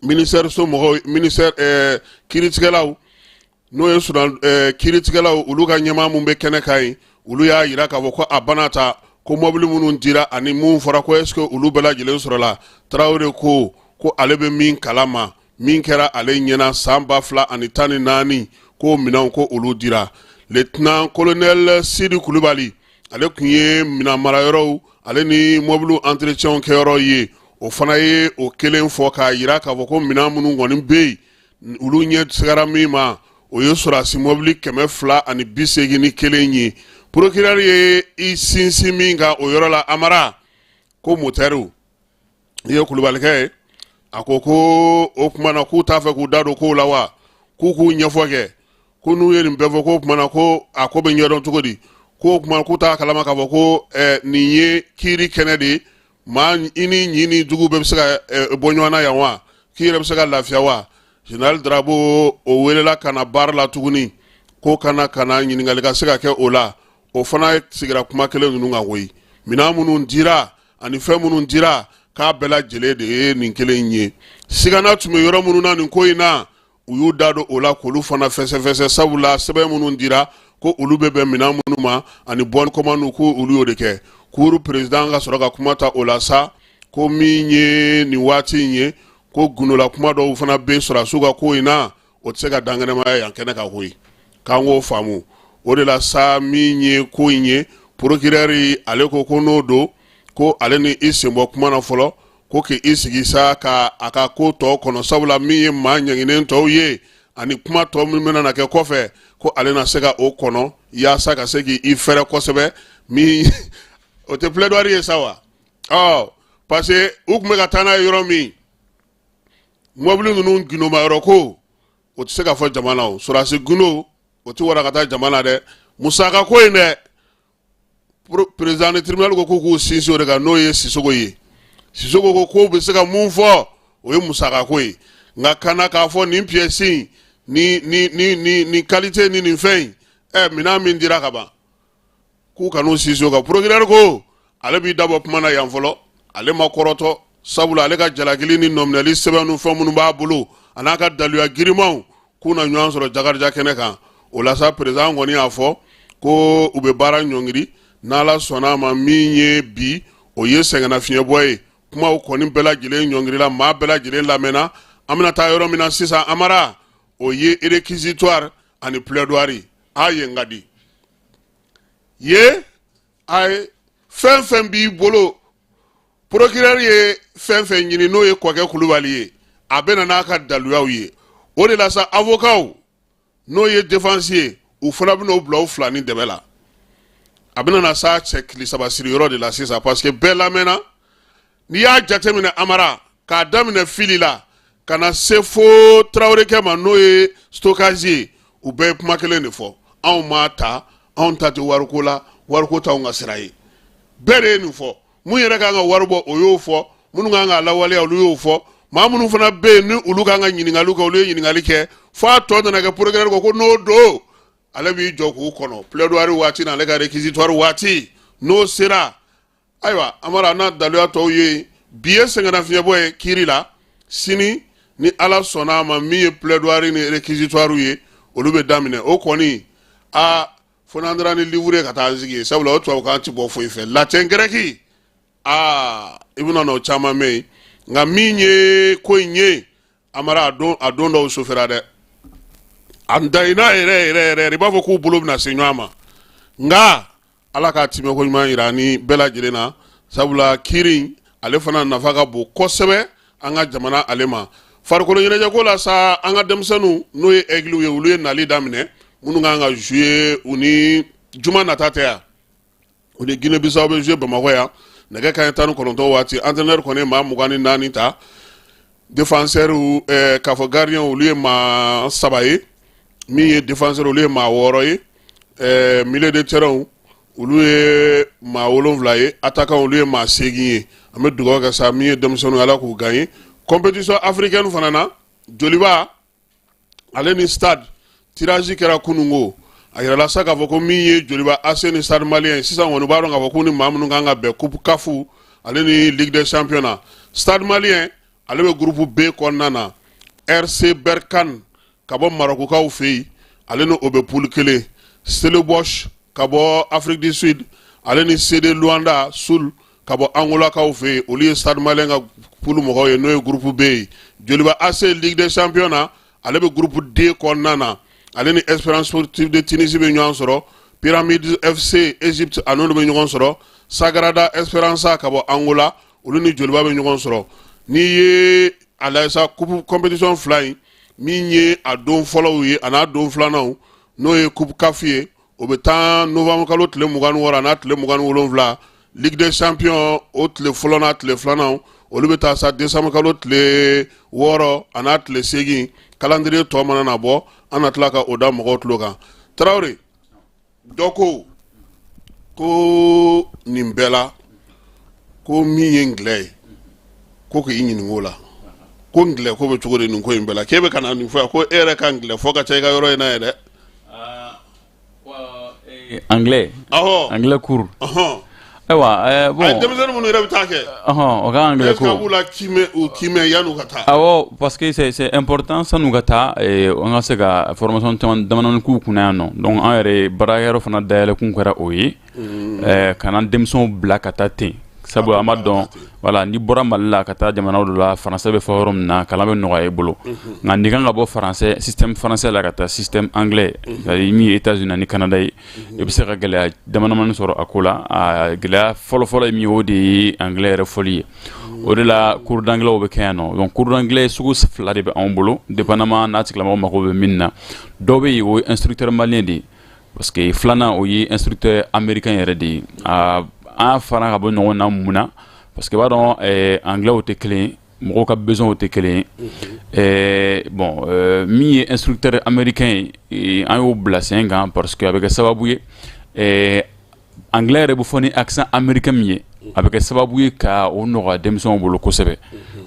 ministère so mɔgɔw, ministère kiiritigɛlaw, n'o ye sudan kiiritigɛlaw, olu ka ɲɛmaa min bɛ kɛnɛ kan yen, olu y'a jira k'a fɔ ko a bana ta ko mɔbili minnu dira ani mun fɔra, ko est-ce que olu bɛɛ lajɛlen sɔrɔla? Tarawele ko ko ale bɛ min kalama, min kɛra ale ɲɛna san 2014, ko minɛnw ko olu dira. Lieutenant colonel Sidi Kulubali, ale tun ye minɛn marayɔrɔw ale ni mɔbiliw entretien kɛyɔrɔ ye, o fana ye o kelen fɔ k'a jira k'a fɔ ko minɛn minnu kɔni bɛ yen, olu ɲɛ sigara min ma, o ye sɔrɔdasi mɔbili 281 ye. Procureur ye i sinsin min kan o yɔrɔ la, Amara, ko motɛriw i ye kulubalikɛ ye, a ko ko o tuma na k'u t'a fɛ k'u da don kow la wa? K'u k'u ɲɛfɔ kɛ, ko n'u ye nin bɛɛ fɔ, k'o tuma na ko a ko bɛ ɲɛdɔn cogo di? K'o tuma k'u t'a kalama k'a fɔ ko nin ye kiiri kɛnɛ de ye, maa i ni ɲin ni jugu bɛɛ bɛ se ka bɔ ɲɔgɔn na yan wa? K'i yɛrɛ bɛ se ka lafiya wa? Général Darabo, o welela ka na baara la tuguni, ko kana ka na ɲininkali ka se ka kɛ o la. O fana sigira kuma kelen ninnu kan koyi, minɛn minnu dira ani fɛn minnu dira, k'a bɛɛ lajɛlen de ye nin kelen ye. Sigana tun bɛ yɔrɔ minnu na nin ko in na, u y'u da don o la k'olu fana fɛsɛfɛsɛ, sabula sɛbɛn minnu dira ko olu bɛ bɛn minɛn minnu ma ani bon de commande, ko olu y'o de kɛ. Cour président ka sɔrɔ ka kuma ta o la sa, ko min ye nin waati in ye, ko gundola kuma dɔw fana bɛ sɔrɔdasiw ka ko in na, o tɛ se ka dankɛnɛmaya yan kɛnɛ kan koyi, k'an k'o faamu. O de la sa, min ye ko in ye, procureur ale ko ko n'o don, ko ale ni i senbɔ kuma na fɔlɔ, ko k'i sigi sa ka a ka ko tɔ kɔnɔ, sabula min ye maa ɲanginen tɔw ye ani kuma tɔ min bɛna na kɛ kɔfɛ, ko ale na se ka o kɔnɔ yaasa ka se k'i fɛrɛ kosɛbɛ. Min o tɛ plaidoirie ye sa wa? Ɔ parce que u tun bɛ ka taa n'a ye yɔrɔ min, mɔbili ninnu gundomayɔrɔ ko, o tɛ se ka fɔ jama na. O sɔrɔdasi gundo, o tɛ wara ka taa jama na dɛ. Musaka ko in dɛ, président de tribunal ko k'u k'u sinsin o de kan, n'o ye Sisoko ye. Sisoko ko k'o bɛ se ka mun fɔ, o ye musaka ko ye, nka kana k'a fɔ nin pièce ni ni ni ni ni qualité ni nin fɛn in, minɛn min dira ka ban, k'u kan'u sinsin o kan. Procureur ko ale b'i dabɔ kuma na yan fɔlɔ, ale ma kɔrɔtɔ, sabula ale ka jalakili ni nɔminɛli sɛbɛn ni fɛn minnu b'a bolo a n'a ka daluya girimanw, k'u na ɲɔgɔn sɔrɔ Jakarija kɛnɛ kan. O la sa, président kɔni y'a fɔ ko u bɛ baara ɲɔngiri n'Ala sɔnna a ma. Min ye bi, o ye sɛgɛnnafiɲɛbɔ ye. Kumaw kɔni bɛɛ lajɛlen ɲɔngirila, maa bɛɛ lajɛlen lamɛnna. An bɛna taa yɔrɔ min na sisan, Amara, o ye réquisitoire ani plaidoirie. A yen ka di ye a ye fɛn fɛn b'i bolo procureur ye fɛn fɛn ɲini n'o ye kɔkɛ kulubali ye a bɛ na n'a ka daluyaw ye o de la sa avocat n'o ye défense ye u fana bɛna o bila u fila ni dɛbɛ la a bɛna na sa cɛ kili saba siri yɔrɔ de la sisan parce que bɛɛ lamɛnna n'i y'a jateminɛ amara k'a daminɛ fili la ka na se fo tarawelekɛ ma n'o ye stockage ye u bɛɛ ye kuma kelen de fɔ anw m'a ta anw ta tɛ wariko la wariko t'anw ka sira ye bɛɛ de ye nin fɔ mun yɛrɛ kan ka wari bɔ o y'o fɔ minnu kan k'a lawaleya olu y'o fɔ maa minnu fana bɛ yen ni olu kan ka ɲininkaliw kɛ olu ye ɲininkali kɛ fo a tɔ nana kɛ procureur ko ko n'o don ale b'i jɔ k'u kɔnɔ plaidoirie waati n'ale ka réquisitoire waati n'o sera ayiwa amara n'a daluya tɔw ye bi ye sɛgɛnnafiɲɛbɔ ye kiiri la sini ni ala sɔnna a ma min ye plaidoirie ni réquisitoire ye olu bɛ daminɛ o kɔni a fo n'an taara ni livre ye ka taa an sigi yen sabula o tubabukan ti bɔ foyi fɛ latin gɛrɛki aa i bɛna n'o caman mɛn yen nka min ye ko in ye amara a don a don dɔw sofera dɛ a dayina yɛrɛ yɛrɛ yɛrɛ i b'a fɔ k'u bolo bɛna se ɲɔgɔn ma nka ala k'a timɛ ko ɲuman yira ni bɛɛ lajɛlen na sabula kiiri ale fana nafa ka bon kosɛbɛ an ka jamana ale ma farikolo ɲɛnajɛko la sa an ka denmisɛnninw n'o ye aigles ye olu ye nali daminɛ minnu kan ka jouer u ni juma nata tɛ yan u ni Guinée Bissau bɛ jouer Bamakɔ yan nɛgɛ kanɲɛ 19 waati entraîneur kɔni ye maa 24 ta défenseur k'a fɔ gardien olu ye maa saba ye min ye défenseur olu ye maa wɔɔrɔ ye milieu de terrain olu ye maa wolonwula ye attaquant olu ye maa seegin ye an bɛ dugawu kɛ sa min ye denmisɛnninw ala k'u gagner compétition africaine fana na Joliba ale ni stade tirage kɛra kununko a yirala sa k'a fɔ ko min ye Joliba AC ni stade malien sisan kɔni u b'a dɔn k'a fɔ k'u ni maa minnu kan ka bɛn coupe CAF ale ni ligue des champions na stade malien ale bɛ groupe B kɔnɔna na RC Berkane ka bɔ Marɔkukaw fɛ yen ale ni o bɛ poule kelen Stellenbosch ka bɔ Afrique du Sud ale ni CD Luanda Sul ka bɔ Angolakaw fɛ yen olu ye Stade Malien ka poule mɔgɔw ye n'o ye groupe B ye Joliba AC Ligue des champions na ale bɛ groupe D kɔnɔna na ale ni Espérance Sportive de Tunisie bɛ ɲɔgɔn sɔrɔ Pyramids FC Égypte a n'olu bɛ ɲɔgɔn sɔrɔ Sagrada Esperança ka bɔ Angola olu ni Joliba bɛ ɲɔgɔn sɔrɔ n'i ye a lajɛ sa coupe compétition fila in min ye a don fɔlɔw ye a n'a don filananw n'o ye coupe CAF ye o bɛ taa novembre kalo tile 26 n'a tile 27 Ligue des champions o tile fɔlɔ n'a tile filanan olu bɛ taa sa décembre kalo tile 6 a n'a tile 8 calendrier tɔ mana na bɔ an na tila ka o da mɔgɔw tulo kan Tarawele dɔ ko ko nin bɛɛ la ko min ye anglais ye ko k'i ɲininka o la ko anglais ko bɛ cogo di nin ko in bɛɛ la k'e bɛ ka na nin fɔ yan ko e yɛrɛ ka anglais fɔ ka ca i ka yɔrɔ in na yɛrɛ Anglais anglais cours ayiwa bon denmisɛnnin minnu yɛrɛ bɛ taa kɛ o ka anglais ko b'u la u kimɛ yan'u ka taa awɔ parce que c'est important san'u ka taa an ka se ka formation caman damadɔni k'u kunna yan nɔ donc an yɛrɛ baarakɛyɔrɔ fana dayɛlɛ kun kɛra o ye kana denmisɛnw bila ka taa ten sabu an b'a dɔn voilà n'i bɔra Mali la ka taa jamana dɔ la français bɛ fɔ yɔrɔ min na kalan bɛ nɔgɔya i bolo nka n'i kan ka bɔ français système français la ka taa système anglais c'est à dire min ye États-Unis ani Canada ye i bɛ se ka gɛlɛya damadamani sɔrɔ a ko la a gɛlɛya fɔlɔfɔlɔ ye min ye o de ye anglais yɛrɛ fɔli ye o de la cours d'anglais bɛ kɛ yan nɔ donc cours d'anglais sugu fila de bɛ anw bolo dépendamment n'a tigilamɔgɔ mago bɛ min na dɔw bɛ yen o ye instructeur malien de ye parce que filanan o ye instructeur américain yɛrɛ de ye an y'a fara ka bɔ ɲɔgɔn na mun na parce que i b'a dɔn anglais tɛ kelen ye mɔgɔw ka besoin tɛ kelen ye bon min ye instructeur américain ye an y'o bila sen kan parce que a bɛ kɛ sababu ye anglais yɛrɛ bɛ fɔ ni accent américain min ye a bɛ kɛ sababu ye ka o nɔgɔya denmisɛnw bolo kosɛbɛ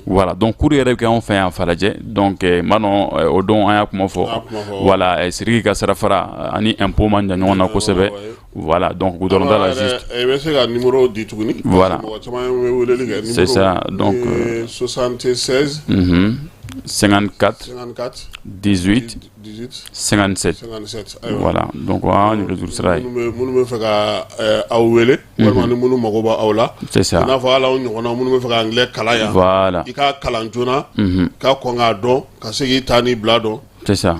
voilà donc cours yɛrɛ bɛ kɛ anw fɛ yan Falajɛ donc n b'a dɔn o don an y'a kuma fɔ voilà Sidiki ka sirafara ani impôt man jan ɲɔgɔn na kosɛbɛ voilà donc goudron da la juste i bɛ se ka numéro di tuguni voilà mɔgɔ caman bɛ weleli kɛ c'est ça donc 76 54 54 18 18 57 57 voilà donc an nɛgɛjuru sira ye minnu bɛ fɛ ka aw wele walima ni minnu mago b'aw aw la c'est ça i n'a fɔ hali aw ɲɔgɔnna minnu bɛ fɛ ka anglais kalan yan voilà i k'a kalan joona ka kɔn k'a dɔn ka se k'i ta n'i bila dɔn c'est ça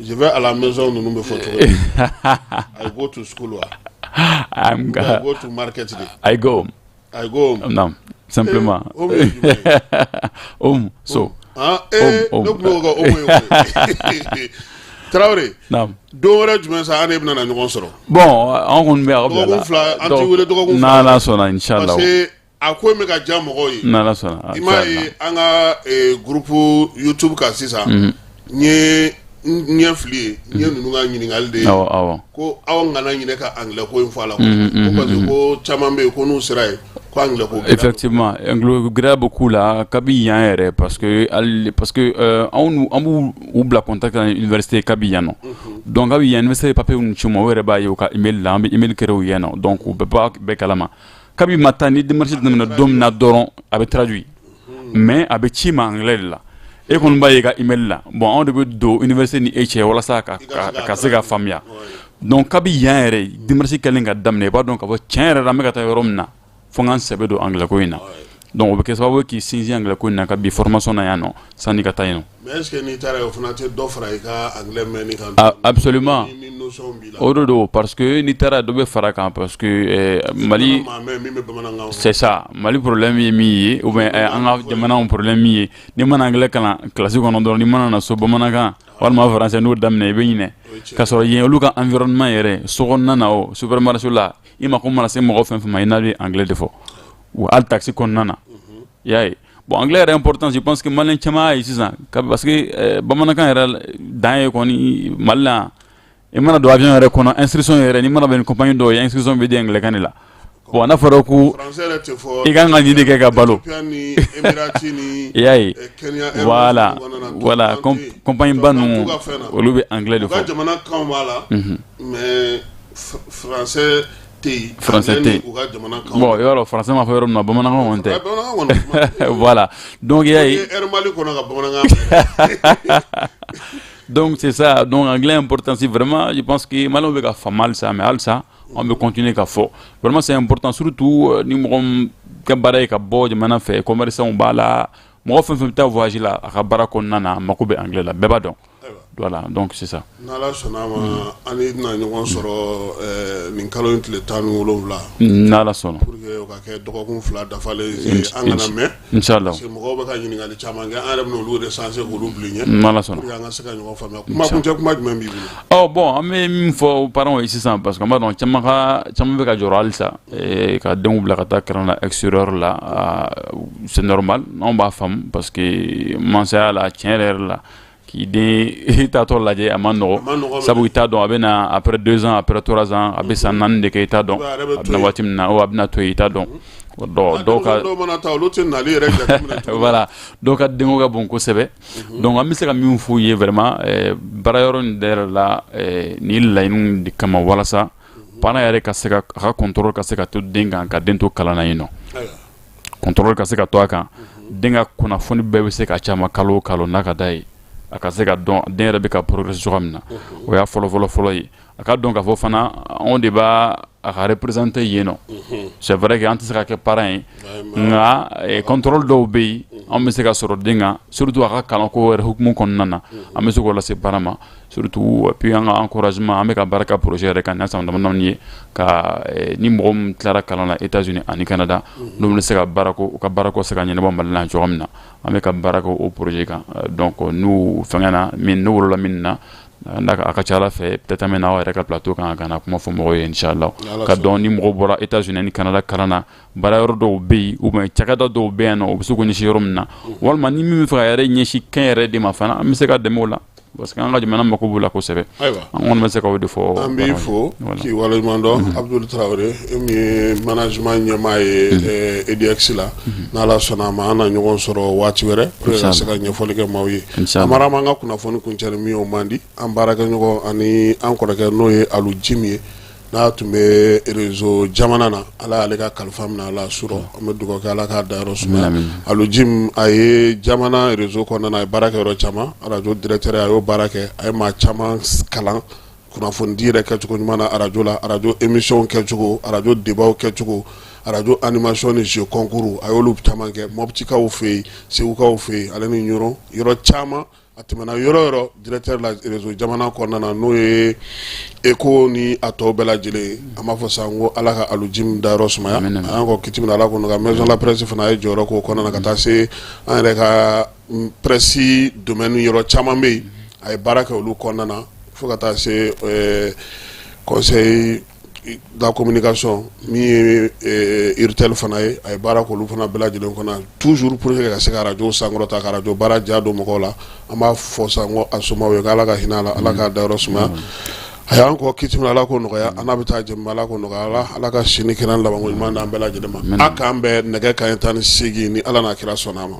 Je vais à la maison ninnu bɛ fɔ cogo di? I go to school wa? I'm I go to market de. I go. I go home. Non, simplement. Eh, home ye jumɛn ye? Home, so. Ah, eh, Home, ne tun b'o kɛ home ye koyi. Tarawele. Naam. Don wɛrɛ jumɛn sa an de bɛna na ɲɔgɔn sɔrɔ? Bon, an kɔni bɛ aw bila la. Dɔgɔkun 2 an t'i wele dɔgɔkun 2. N'Ala sɔnna inchallah. Parce que a ko in bɛ ka diya mɔgɔw ye. N'Ala sɔnna. I m'a ye an ka groupe YouTube kan sisan. N ye n ɲɛ fili ye n ye ninnu ka ɲininkali de ye. Awɔ awɔ. Ko aw kana ɲinɛ ka anglais ko in fɔ a la. Ko parce que ko caman bɛ yen ko n'u sera yen ko anglais ko gɛlɛya. Effectivement, anglais gɛlɛya bɛ k'u la kabi yan yɛrɛ parce que hali parce que anw an b'u u bila contact la université kabi yan nɔ. Donc kabi yan université ye papier minnu ci u ma u yɛrɛ b'a ye u ka email la an bɛ email créer u ye nɔ donc u bɛɛ b'a bɛɛ kalama. Kabi ma taa ni démarche daminɛ don min na dɔrɔn a bɛ traduit mais a bɛ ci ma anglais de la. E kɔni b'a ye i ka email la bon anw de bɛ don université ni e cɛ walasa ka se ka faamuya donc kabi yan yɛrɛ démarche kɛlen ka daminɛ i b'a dɔn k'a fɔ tiɲɛ yɛrɛ la an bɛ ka taa yɔrɔ min na fo n ka n sɛbɛ don anglais ko in na donc o bɛ kɛ sababu ye k'i sinsin anglais ko in na kabi formation na yan nɔ sanni ka taa yen nɔ. Mais est ce que n'i taara yen o fana tɛ dɔ fara i ka anglais mɛnni kan. Ah, absolument Ni notion b'i la. O de don parce que n'i taara dɔ bɛ fara kan parce que Mali Maa mɛn min bɛ bamanankan fɔ. C'est ça, Mali problème ye min ye ou bien an ka jamanaw problème min ye n'i mana anglais kalan classe kɔnɔ dɔrɔn n'i mana na so bamanankan walima français n'o daminɛ i bɛ ɲinɛ k'a sɔrɔ yen olu ka environnement yɛrɛ sokɔnɔna na o supermarché la i mako mana se mɔgɔ fɛn fɛn ma i n'a bɛ anglais de fɔ wa hali taxi kɔnɔna na i y'a ye. Bon, anglais yɛrɛ importance, je pense que malien caman y'a ye sisan parce que bamanankan yɛrɛ dan ye kɔni Mali la i mana don avion yɛrɛ kɔnɔ instruction yɛrɛ n'i mana bɛn ni compagnie dɔw ye instruction bɛ di anglais kan de la. Bon, n'a fɔra ko i kan ka nin de kɛ ka balo i y'a ye voilà voilà compagnie ba ninnu olu bɛ anglais de fɔ. U ka jamana kanw b'a la mais français tɛ yen. Français tɛ yen bon i b'a dɔn français ma fɔ yɔrɔ min na bamanankan kɔni tɛ voilà donc i y'a ye. Air Mali kɔnɔ ka bamanankan mɛn. Donc c'est ça, donc anglais importance vraiment, je pense que maliyɛnw bɛ ka faamu halisa mais halisa an bɛ continuer ka fɔ vraiment c'est important surtout ni mɔgɔ min ka baara ye ka bɔ jamana fɛ commerçant b'a la mɔgɔ fɛn fɛn bɛ taa voyage la a ka baara kɔnɔna na a mako bɛ anglais la bɛɛ b'a dɔn. Voilà, donc c'est ça. N'Ala sɔnna a ma an ni tɛna ɲɔgɔn sɔrɔ nin kalo in tile 17. N'Ala sɔnna. Pour que o ka kɛ dɔgɔkun 2 dafalen ye an kana mɛn. Inchallah. Parce que mɔgɔw bɛ ka ɲininkali caman kɛ an yɛrɛ bɛna olu recenser k'olu bila i ɲɛ. N'Ala sɔnna. Pour que an ka se ka ɲɔgɔn faamuya. Kuma kuncɛ kuma jumɛn b'i bolo? Ɔ bon an bɛ min fɔ parents ye sisan parce que an b'a dɔn caman bɛ ka jɔrɔ halisa ka denw bila ka taa kalan na extérieur la c'est normal anw b'a faamu parce que mansaya la tiɲɛ yɛrɛ la. K'i den i taatɔ lajɛ a ma nɔgɔ sabu i t'a dɔn a bɛ na après 2 ans après 3 ans a bɛ san 4 de kɛ i t'a dɔn a bɛna waati min na a bɛna to yen i t'a dɔn dɔw ka voilà dɔw ka denko ka bon kosɛbɛ donc an bɛ se ka min f'u ye vraiment baara yɔrɔ in yɛrɛ la nin laɲiniw de kama walasa parent yɛrɛ ka se ka a ka contrôle ka se ka to den kan ka den to kalan na yen nɔ contrôle ka se ka to a kan den ka kunnafoni bɛɛ bɛ se ka ci a ma kalo o kalo n'a ka d'a ye a ka se ka dɔn den yɛrɛ bɛ ka progresser cogoya min na o y'a fɔlɔ fɔlɔ fɔlɔ ye a ka dɔn k'a fɔ fana anw de b'a a ka représenter yen nɔ c'est vrai que an tɛ se ka kɛ parent ye nka contrôle dɔw bɛ yen anw bɛ se ka sɔrɔ den kan surtout a ka kalanko yɛrɛ hukumu kɔnɔna na an bɛ se k'o lase parent ma surtout puis an ka encouragement an bɛ ka baara kɛ projet yɛrɛ kan nin san damadamanin ye ka ni mɔgɔ min tilara kalan na États-Unis ani Canada n'olu bɛ se ka baarako u ka baarako se ka ɲɛnabɔ Mali la cogoya min na an bɛ ka baara kɛ o projet kan donc n'u fɛngɛ na min n'u wolola min na a ka ca Ala fɛ peut-être an bɛ na aw yɛrɛ ka plateau kan ka na kuma fɔ mɔgɔw ye inchallah ka dɔn ni mɔgɔ bɔra États-Unis ni Canada kalan na baara yɔrɔ dɔw bɛ yen ou bien cakɛda dɔw bɛ yan nɔ u bɛ se k'u ɲɛsin yɔrɔ min na walima ni min bɛ fɛ ka yɛrɛ ɲɛsin kɛnyɛrɛ de ma fana an bɛ se ka dɛmɛ o la parce que an ka jamana mako b'o la kosɛbɛ an kɔni bɛ se ka o de fɔ. An b'i fo k'i waleɲuman dɔn Abudulu Tarawele e min ye management ɲɛmaa ye EDX la n'Ala sɔnna a ma an na ɲɔgɔn sɔrɔ waati wɛrɛ pour que ka se ka ɲɛfɔli kɛ maaw ye Amara an ka kunnafoni kuncɛ ni min ye o man di an baarakɛɲɔgɔn ani an kɔrɔkɛ n'o ye Alu Jimi ye n'a tun bɛ réseau jamana na Ala y'ale ka kalifa minɛ a la surɔ an bɛ dugawu kɛ Ala k'a dayɔrɔ sumaya Alu Jim a ye jamana réseau kɔnɔna na a ye baara kɛ yɔrɔ caman arajo directeur a y'o baara kɛ a ye maa caman kalan kunnafonidi yɛrɛ kɛcogo ɲuman na arajo la arajo émission kɛcogo arajo débat kɛcogo arajo animation ni jeu concours a y'olu caman kɛ Moptikaw fɛ yen Segukaw fɛ yen ale ni Ɲɔrɔ yɔrɔ caman. A tɛmɛna yɔrɔ yɔrɔ directeur la réseau jamana kɔnɔna na, n'o ye Eco ni a tɔw bɛɛ lajɛlen, an b'a fɔ sa ko Ala ka Alu Jim dayɔrɔ sumaya. A y'an kɔ kiti min na, Ala k'o nɔgɔya. Maison de la presse fana, a ye jɔyɔrɔ k'o kɔnɔna na, ka taa se an yɛrɛ ka presse domaine yɔrɔ caman bɛ yen, a ye baara kɛ olu kɔnɔna na, fo ka taa se conseil de la communication min ye URTEL fana ye, a ye baara k'olu fana bɛɛ lajɛlen kɔnɔ, toujours pour que ka se ka arajo sankɔrɔta, ka arajo baara diya don mɔgɔw la. An b'a fɔ sa ko a somaw ye k'Ala ka hinɛ a la, Ala k'a dayɔrɔ sumaya. A y'an kɔ kiti min na, Ala k'o nɔgɔya. An n'a bɛ taa jɛ, Ala k'o nɔgɔya. Ala ka si ni kɛnɛya labanko ɲuman d'an bɛɛ lajɛlen ma. A k'an bɛn nɛgɛ kanɲɛ 18, ni Ala n'a kira sɔnna a ma.